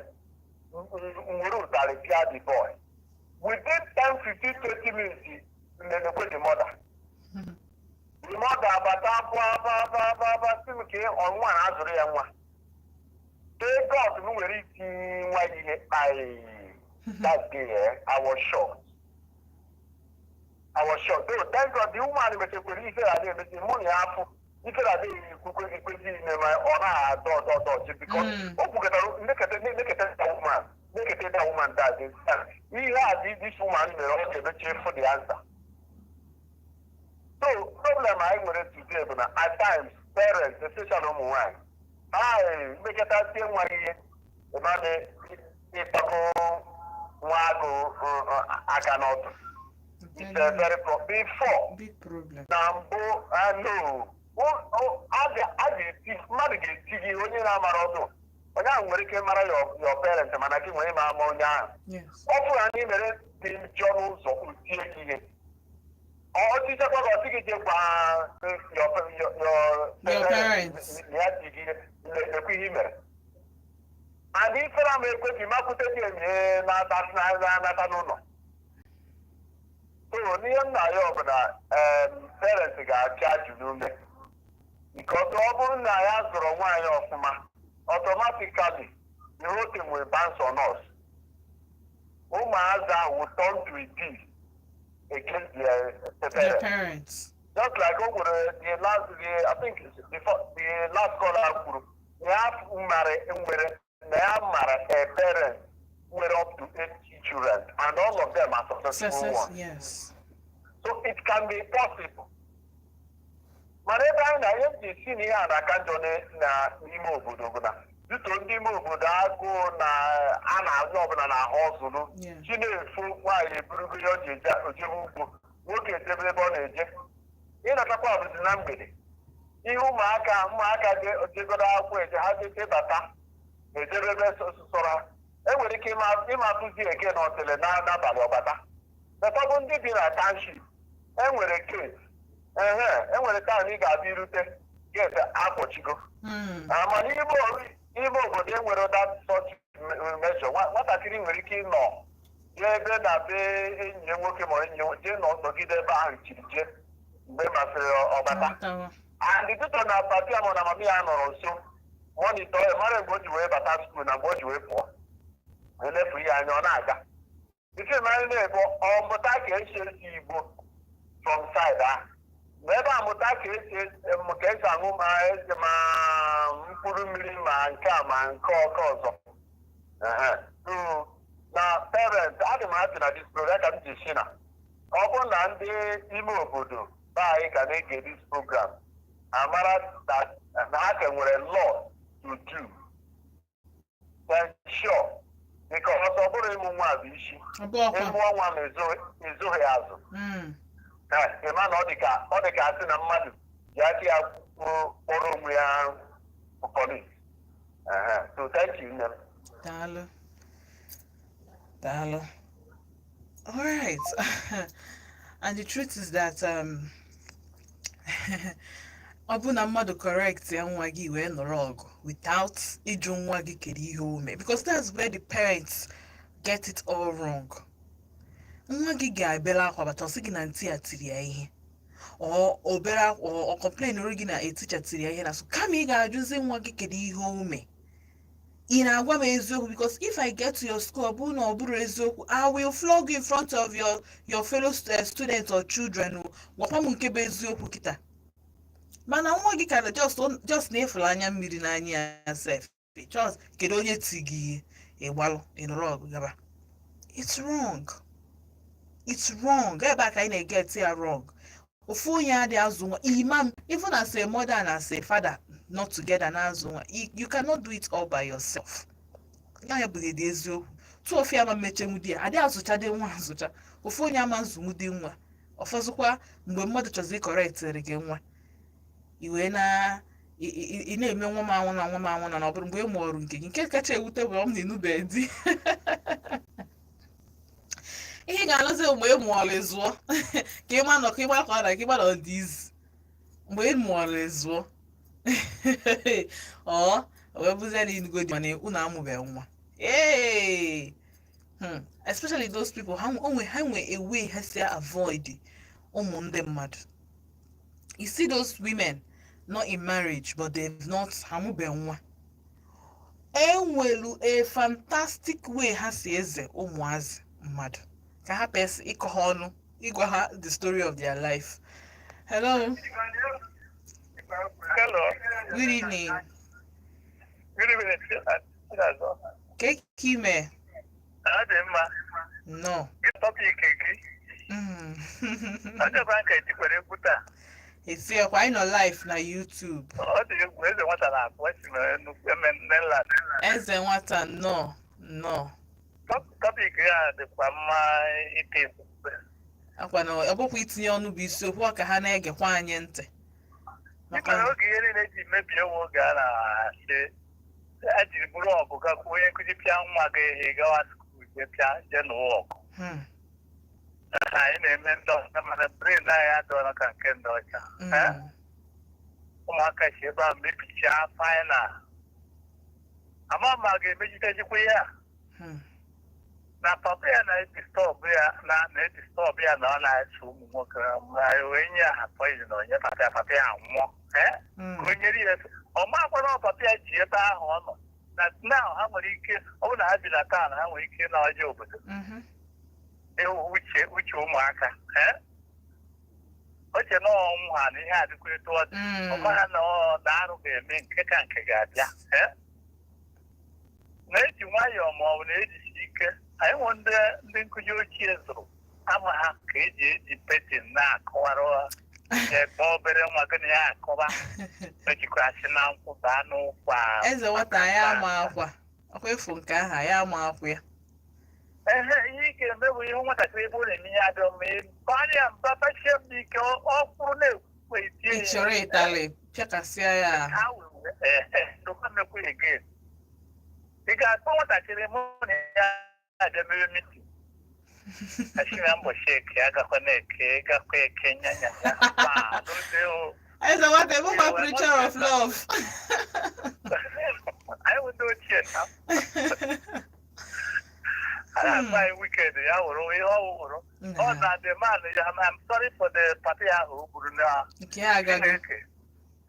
Speaker 4: nwere ụtarị pịa the boy. Within 10, 15, 20 minutes, nnenekwe the mother. The mother abata abụọ abụọ abụọ abụọ abụọ, sị m ka ọnwa na-azụrụ ya nwa. Thank God m nwere iti nwa ya ihe. I that day, I was shocked. I was shocked. Though, thank God, the woman mechekwere ife na emesi mụ na ya afụ ife na adịghị ekwukwe ekwesịghị ime, ma ọ na-adọ ọdọ ọdọ ọchị, because o kwukọtara ndeketa ndeketa woman. Make that woman that ihe a dị this woman mere, ọ ga-emechi for the answer. So problem anyị nwere today bụ na at times parents, especially ụmụ nwaanyị, ha mekọtasie nwa ihe ịmadị ịtago nwa agụ aka n'ọdụ. It's a very before
Speaker 2: Big problem.
Speaker 4: Na mbụ ano a ga-eti mmadụ, ga-eti gị onye na-amara ọdụ, onye ahụ nwere ike mara your parents, mana gị nwere ma ama onye ahụ. Ọ bụrụ na anyị mere dị njọ n'ụzọ, tie gị ihe, ọchịchakwa gị, ọsị gị jee gwa your
Speaker 2: Your parents.
Speaker 4: Na ya ti gị ihe, lekwa ihe i mere, and ifere ama ekwe ka ịmakwute gị enye na-anata n'ụlọ. So n'ihe m na-ayọ bụ na parents ga-achị ajụ n'ume, because ọ bụrụ na ya zụrụ nwaanyị ọfụma, automatically the whole thing will bounce on us. Ụmụazị ahụ will turn to a beast against their
Speaker 2: Their
Speaker 4: parents.
Speaker 2: Parents.
Speaker 4: Just like o nwere the last the I think before the last caller kwuru na ya mara nwere na ya mara a parent nwere up to eight children, and all of them are successful
Speaker 2: Success.
Speaker 4: ones. So it can be possible. Mana ebe anyị na ihe m ji si na ihe a na-aka njọ na n'ime obodo bụ na dịtụ ndị ime obodo, agụụ na a na-azụ ọbụla na ahụ ọzụrụ. Chi na-efu, nwaanyị eburugo ihe ọ ji eje ojebe ugbo, nwoke ejebe ebe ọ na-eje, ịnatakwa bụzi na mgbede. Ihe ụmụaka jegoro akwụkwọ eje, ha jete bata, ejebe ebe sọrọ ha. Enwere ike ịma atụzi eke na ọtịlị n'abalị ọbata. Bụ ndị bi na township, enwere gate, ehe, enwere time ị ga-abịa irute, gate akpọchigo. Mana ime obodo enwere that such measure. Nwatakịrị nwere ike ịnọ jee ebe na be enyi ya nwoke ma enyi ya jee nọ nọgide ebe ahụ chiri jee mgbe masịrị ọbata.
Speaker 2: Ọbatawa.
Speaker 4: And dịtụ na papa ya ma na mama ya nọrọ nso monitor ya, mara mgbe o ji wee bata school na mgbe o ji wee pụọ, elefu ihe anya ọ na-aga ife anyị na-ebu ọmụta ka esi esi Igbo from side ahụ ma ebe amụta ka esi aṅụ ma eze ma mkpụrụ mmiri ma nke a ma nke ọka ọzọ. Ehe. So, na parents, adị m happy na this program ka m ji si na ọ bụrụ na ndị ime obodo be anyị ka na-ege this program, amara that na ha ka nwere law to do to ensure, because ọ bụrụ ịmụ nwa bụ isi.
Speaker 2: Ọ bụ ọkwa.
Speaker 4: Ịmụọ nwa ma ezoghị azụ. Ịma na ọ dị ka asị na mmadụ ji aka ya kpọrọ onwe ya police. So thank you, nne m.
Speaker 2: Daalụ. Daalụ. All right. And the truth is that ọ bụ na mmadụ correct ya nwa gị wee nọrọ ọgụ without ịjụ nwa gị kedu ihe o mee, because that's where the parents get it all wrong. Nwa gị ga-ebere akwa bata, ọsị gị na ntị ya tiri ya ihe, ọ obere akwa, ọ complain gị na eticha tiri ya ihe na so, kama ị ga-ajụzi nwa gị kedu ihe o mee, ị na-agwa m eziokwu? Because if I get to your school, ọ bụrụ na ọ bụrụ eziokwu, I will flog you in front of your fellow students or children o. Gwakwa m nke bụ eziokwu kịta. Mana nwa gị ka na just na-efere anya mmiri n'anya ya sef, just kedu onye ti gị ihe, ịgbalụ ịnụrụ ọgụ gaba. It's wrong, it's wrong. Ebe a ka anyị na-eget ya wrong. Ofu onye adịghị azụ nwa imam, even as a mother and as a father not together na-azụ nwa, you cannot do it all by yourself. Ya bụ dị eziokwu tụ ofe ama mmechenwu di ya adịghị azụchadị nwa azụcha, ofu onye ama nzụnwude nwa. Ọfọzụkwa mgbe mmadụ chọziri correctịrị gị nwa, i wee na ị na-eme nwa m anwụ na nwa m anwụ na ọ bụrụ mgbe ị mụọrụ nke gị. Nke kacha ewute bụ ọ m na ịnụbeghị di, ihe ị ga-anụzi mgbe ị mụọrọ ịzụọ ka ị ma nọ ka ị gbakọ na ka ị ma nọ dị izu mgbe ị mụọrọ ịzụọ ọ wee bụzie na ịnụgo di, mana unu amụbeghị nwa. Ee, especially those people, ha onwe ha nwe a way ha si avoid ụmụ ndị mmadụ. You see those women not in marriage, but they've not ha amụbeghị nwa, enwelu a fantastic way ha si eze ụmụazị mmadụ ka ha pesi ịkọ ha ọnụ, ịgwa ha the story of their life. Hello.
Speaker 3: Hello.
Speaker 2: Good evening.
Speaker 3: Good evening, Chinazọ.
Speaker 2: Ka ime? Nnọọ.
Speaker 4: Gị topic gị. Ọ dịkwa nka etikwere egwu taa.
Speaker 2: Esi ọkwa anyị nọ live na YouTube.
Speaker 4: Ọ dị egwu. Eze Nwata na-akpọ esi na nnukwu eme mainland.
Speaker 2: Eze Nwata, nnọọ, nnọọ.
Speaker 4: Topic ya dịkwa mma ite egwu.
Speaker 2: Akwa na ọ bụkwa itinye ọnụ bụ isiokwu, ọ ka ha na-egekwa anyị ntị.
Speaker 4: Dịka oge ihe niile ji mebie nwe oge a na-asị a jiri bụrụ ọgụ gakwuo onye nkụzi pịa nwa gị ihe, gawa school jee pịa, jee nụwa ọgụ. Anyị na-eme ndị ọcha, mana brain anyị adọrọ ka nke ndị ọcha. Eh? Ụmụaka si ebe a mebichaa final. Ama ma ga-emejidejikwa ihe a na papa ya na-edisturb ya, na na-edisturb ya, na ọ na-eso ụmụ nwoke, ma wee nye ha poison, onye papa ya, papa ya anwụọ. Eh? Ka o nyere ya, ọ makwa na papa ya ji ebe ahụ ọ nọ na now. Ha nwere ike, ọ bụrụ na ha bi na town, ha nwere ike na ọjọọ obodo. Ịhụ uche ụmụaka, eh? Uche na ọnwụ ha na ihe adịkwa etu ọ dị. Ọ maha na ọ na arụ ga-eme nke ka nke ga-abịa, eh? Na-eji nwayọọ ma ọ bụ na-ejisi ike. Anyị nwe ndị nkụzi ochie zụrụ ama ha ka eji pattern na-akọwara ebe obere nwa gị na ya akọba, ejikwa asị na nkwụ baa n'ụkwa.
Speaker 2: Eze Nwata, anyị ama akwa ọkwa efu nke ahụ, anyị ama akwa ya.
Speaker 4: Ehe, ihe ị ga-eme bụ ihe nwatakịrị ebe ọ na-eme ihe adịọ mma, ịbarị ya mba, bachie m ike, ọ kwụrụ na-ekwu etie
Speaker 2: Ị
Speaker 4: ya.
Speaker 2: chọrọ ịtalị pịakasịa ya ahụ.
Speaker 4: Ha wee ehe ndụkwa mmekwu again. Ị ga-akpọ nwatakịrị mụ na ya abịa mere meeting, asị na mbọchị eke agakwa na-eke gakwa eke nyanya ya ma n'oge o.
Speaker 2: Eze Nwata, ebụkwa preacher of love.
Speaker 4: Anyị bụ ndị ochie na a na-akpa anyị weekend ya wụrụ ihe ọ wụrụ ọ na the man ya. I'm sorry for the party ahụ o gburu na
Speaker 2: Nke ya agago.
Speaker 4: Chineke.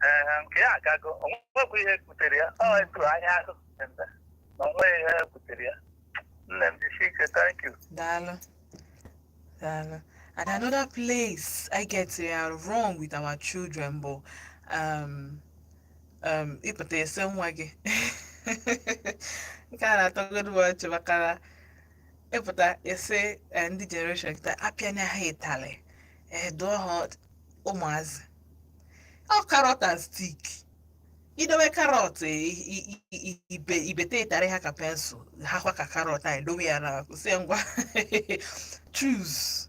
Speaker 4: Ee, nke ya agago. O nwekwa ihe butere ya, ọ etu anya ahụ na onwe ihe butere ya. Nne m, jisie ike, thank you.
Speaker 2: Daalụ. Daalụ. And another place I get it wrong with our children bụ ịpụta ese nwa gị. Nke a na-atọgodu m ọchị maka na ịpụta ese ndị generation kịta apịanya ha ịtalị, dụọ ha ụmụazị. Ọ carrot and stick. Idowe carrot, ibe ibete ịtarị ha ka pencil ha kwa ka carrot, anyị dowe ya na sị ngwa, choose,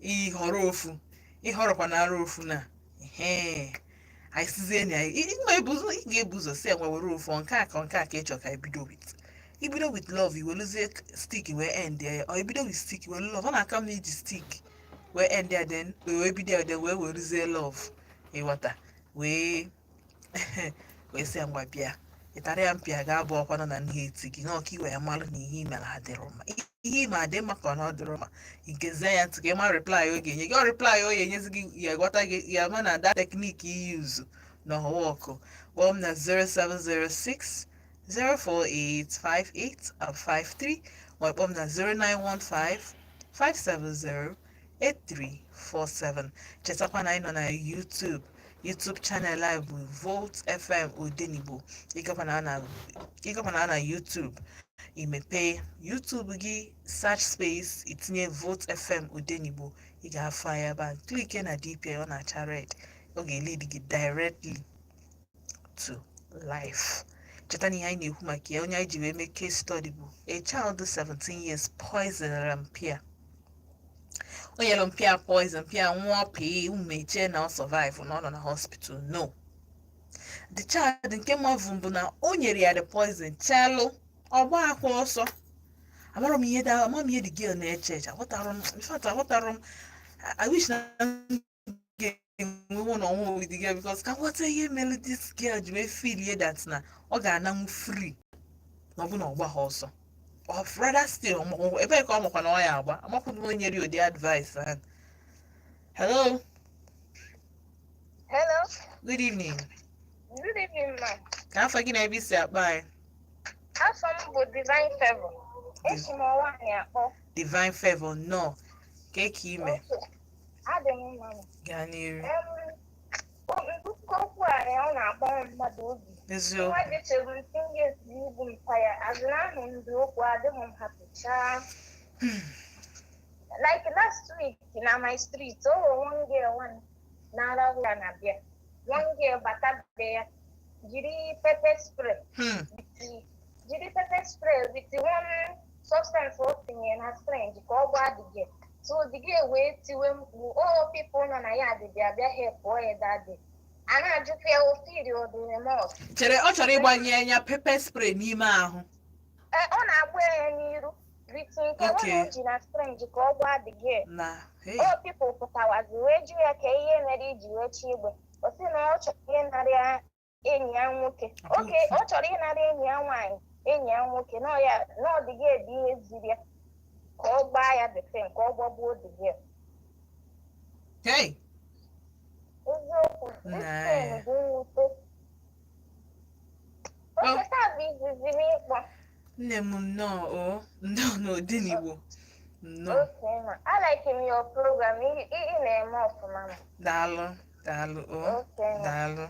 Speaker 2: ịhọrọ ofu, ịhọrọkwa na ara ofu na ehe anyị sizie na ị ị ga-ebu ụzọ si enwe were ofu nke a ka nke a ka ị chọ ka ibido with. Ibido with love, iweluzie stick wee end ya, ọ ibido with stick were love, ọ na-aka mma iji stick wee end ya, then wee bido ya, then wee weruzie love, ịghọta, wee sị ya ngwa bịa, ịtara ya mpịa ga-abụ ọkwanụ na ihe eti gị na ọka iwe malụ na ihe imere adịrọ mma, ihe ime adị mma ka ọ na ọ dịrọ mma. Nkezie ya ntị ka ị ma reply ọ ga-enye gị. Ọ reply ọ ga-enyezi gị ya, gwata gị ya ma na that technique i use na ọwa ọkụ. Kpọọ m na 0706 048 5853 ma kpọọ m na 0915 570 8347. Chetakwa na anyị nọ na YouTube. YouTube channel anyị bụ Volt FM Odenigbo. Ịgakwa na YouTube, imepee YouTube gị, search space, itinye Volt FM Odenigbo, ị ga-afụ anyị ebe a. Click na DP ọ na-acha red, ọ ga-lead gị directly to life. Cheta na ihe anyị na-ekwu maka ya, onye anyị ji wee mee case study, bụ a child 17 years poisoned mpia. O nyere mpia poison, mpia nwụọ pii umechie na ọ survive, na ọ nọ na hospital. No, the child nke mavụ bụ na o nyere ya the poison, chelụ ọgba akwa ọsọ. Amarọ m ihe da, ama m ihe the girl na-eche eche. Aghọtara m, in fact, aghọtara m. I wish na m ga-enwe one on one with the girl, because ka nghọta ihe mere this girl ji wee feel ihe that na ọ ga-ananwu free na ọ bụ na ọ gbagha ọsọ. Or rather still, ebee ka ọ makwa na ọ ya agba? Amakwụghị m onye nyere ya ụdị advice ahụ. Hello.
Speaker 6: Hello.
Speaker 2: Good evening.
Speaker 6: Good evening, ma.
Speaker 2: Ka afọ gị na ebe isi akpa anyị?
Speaker 6: Afọ m bụ Divine Favor. Esi m ọnwaanyị akpọ.
Speaker 2: Divine Favor, nọ ka eke ime.
Speaker 6: Okay. Adị m mma, ma.
Speaker 2: Gaa n'iru.
Speaker 6: Nkụkọ okwu a ya, ọ na-agbawa mmadụ obi.
Speaker 2: Eziokwu.
Speaker 6: Nwa dị 17 years na igbu mpa ya, azụ na ahụ ndị okwu adịghị m hapụchaa. Like last week na my street, o nwere one girl, one na-arahụ ya na bịa, one girl bata be ya jiri pepper spray jiri pepper spray with one substance o tinyere na syringe ka ọ gbaa the girl. So the girl wee tiwe mkpu, o people nọ na ya dị bịa bịa help ya that day. A na-ajụkwa ya, o feel o dị remorse.
Speaker 2: Chere, ọ chọrọ ịgbanye ya pepper spray n'ime ahụ?
Speaker 6: Ee, ọ na-agba ya n'iru with nke nwa o ji na syringe ka ọ gbaa the girl.
Speaker 2: Na hey.
Speaker 6: O people pụtawazi wee jụ ya ka ihe mere iji wee chi igbe. O sị na ọ chọrọ ịnara ya enyi ya nwoke. Oke ọ chọrọ ịnara enyi ya nwaanyị enyi ya nwoke, nọ ya na ọ dị ga ebi ihe ziri ya ka ọ gbaa ya the thing, ka ọ gbagbuo the girl.
Speaker 2: Hey.
Speaker 6: Eziokwu, this
Speaker 2: Nah.
Speaker 6: thing bụ mwute. Oke taa bụ izizi m ịkpọ.
Speaker 2: Nne m, nnọọ o, nnọọ n'Odenigbo, nnọọ.
Speaker 6: Okay ma, I like your program. Ị na-eme ọfụma ma.
Speaker 2: Daalụ, daalụ o.
Speaker 6: Okay ma.
Speaker 2: Daalụ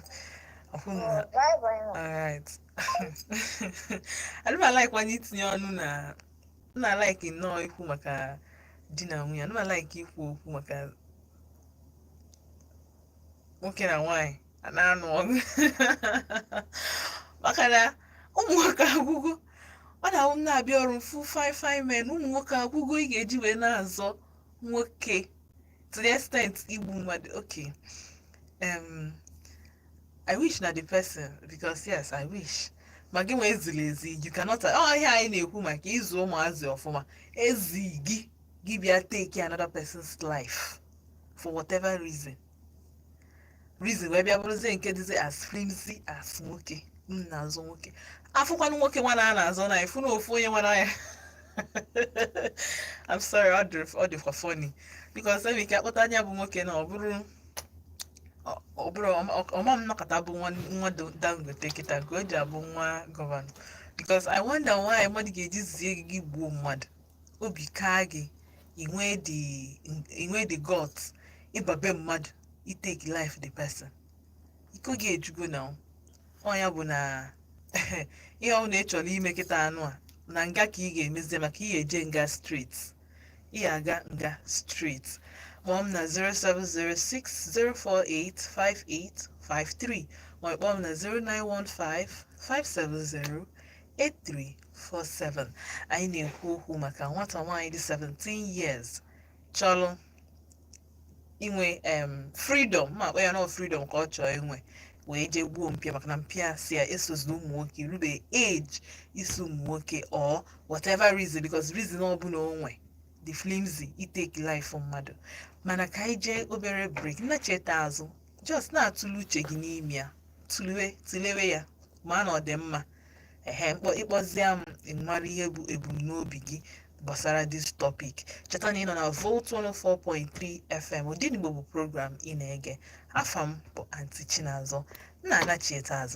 Speaker 2: ọhụ na.
Speaker 6: Bye bye ma.
Speaker 2: Alright. Adị m alaikwa itinye ọnụ na m na-alaiki nnọọ ikwu maka di na nwunye. Adị m alaiki ikwu okwu maka nwoke na nwaanyị a na-anụ ọgụ, maka na ụmụ nwoke agwụgo. Ọ na-awụ m na-abịa ọrụ mfu fine fine men, ụmụ nwoke agwụgo ị ga-eji wee na-azọ nwoke to the extent igbu mmadụ. Okay, I wish na the person, because yes, I wish ma gị nwee ziri ezi. You cannot. Ọ ihe anyị na-ekwu maka ịzụ ụmụazị ọfụma, ezi gị gị bịa take another person's life for whatever reason wee bịa bụrụzie nke dịzi as flimsy as nwoke m na-azụ nwoke. Afụkwanụ nwoke nwa na a na-azọ na ifu na ofu onye nwa ya. I'm sorry, ọ dịkwa funny because enwere ike akpọta anya bụ nwoke na ọ bụrụ ọma m nọkọta bụ nwa nwa Dangote kịta nke o ji abụ nwa gọvanọ, because I wonder why mmadụ ga-eji zie gị gị gbuo mmadụ, obi kaa gị, inwe the guts ịbabe mmadụ, itake life the person. Iko gị ejugo na ọ ya bụ na ihe ọ bụla ị chọrọ ime kịta anụ a na nga ka ị ga-emezie, maka ị ga-eje nga straight, ị ga-aga nga straight. Kpọọ m na 07060485853, ma ọ kpọọ m na 09155708347. Anyị na-ekwu okwu maka nwata nwaanyị dị 17 years chọrọ inwe freedom, ma akpọ ya nọ freedom ka ọ chọọ inwe, wee jee gbuo mpịa maka na mpịa si ya esozina ụmụ nwoke, rube age iso ụmụ nwoke or whatever reason, because reason ọbụla o nwe the flimsy itake life mmadụ. Mana ka anyị jee obere break, nnacheta azụ, just na-atụle uche gị n'ime ya, tụlewe tụlewe ya ma na ọ dị mma. Ehe, mkpọ ịkpọzie m mara ihe bụ ebumnobi gị gbasara this topic. Cheta na ị nọ na Volt 104.3 FM, Odenigbo bụ program ị na-ege. Afa m bụ Aunty Chinazọ. M na-anachieta azụ.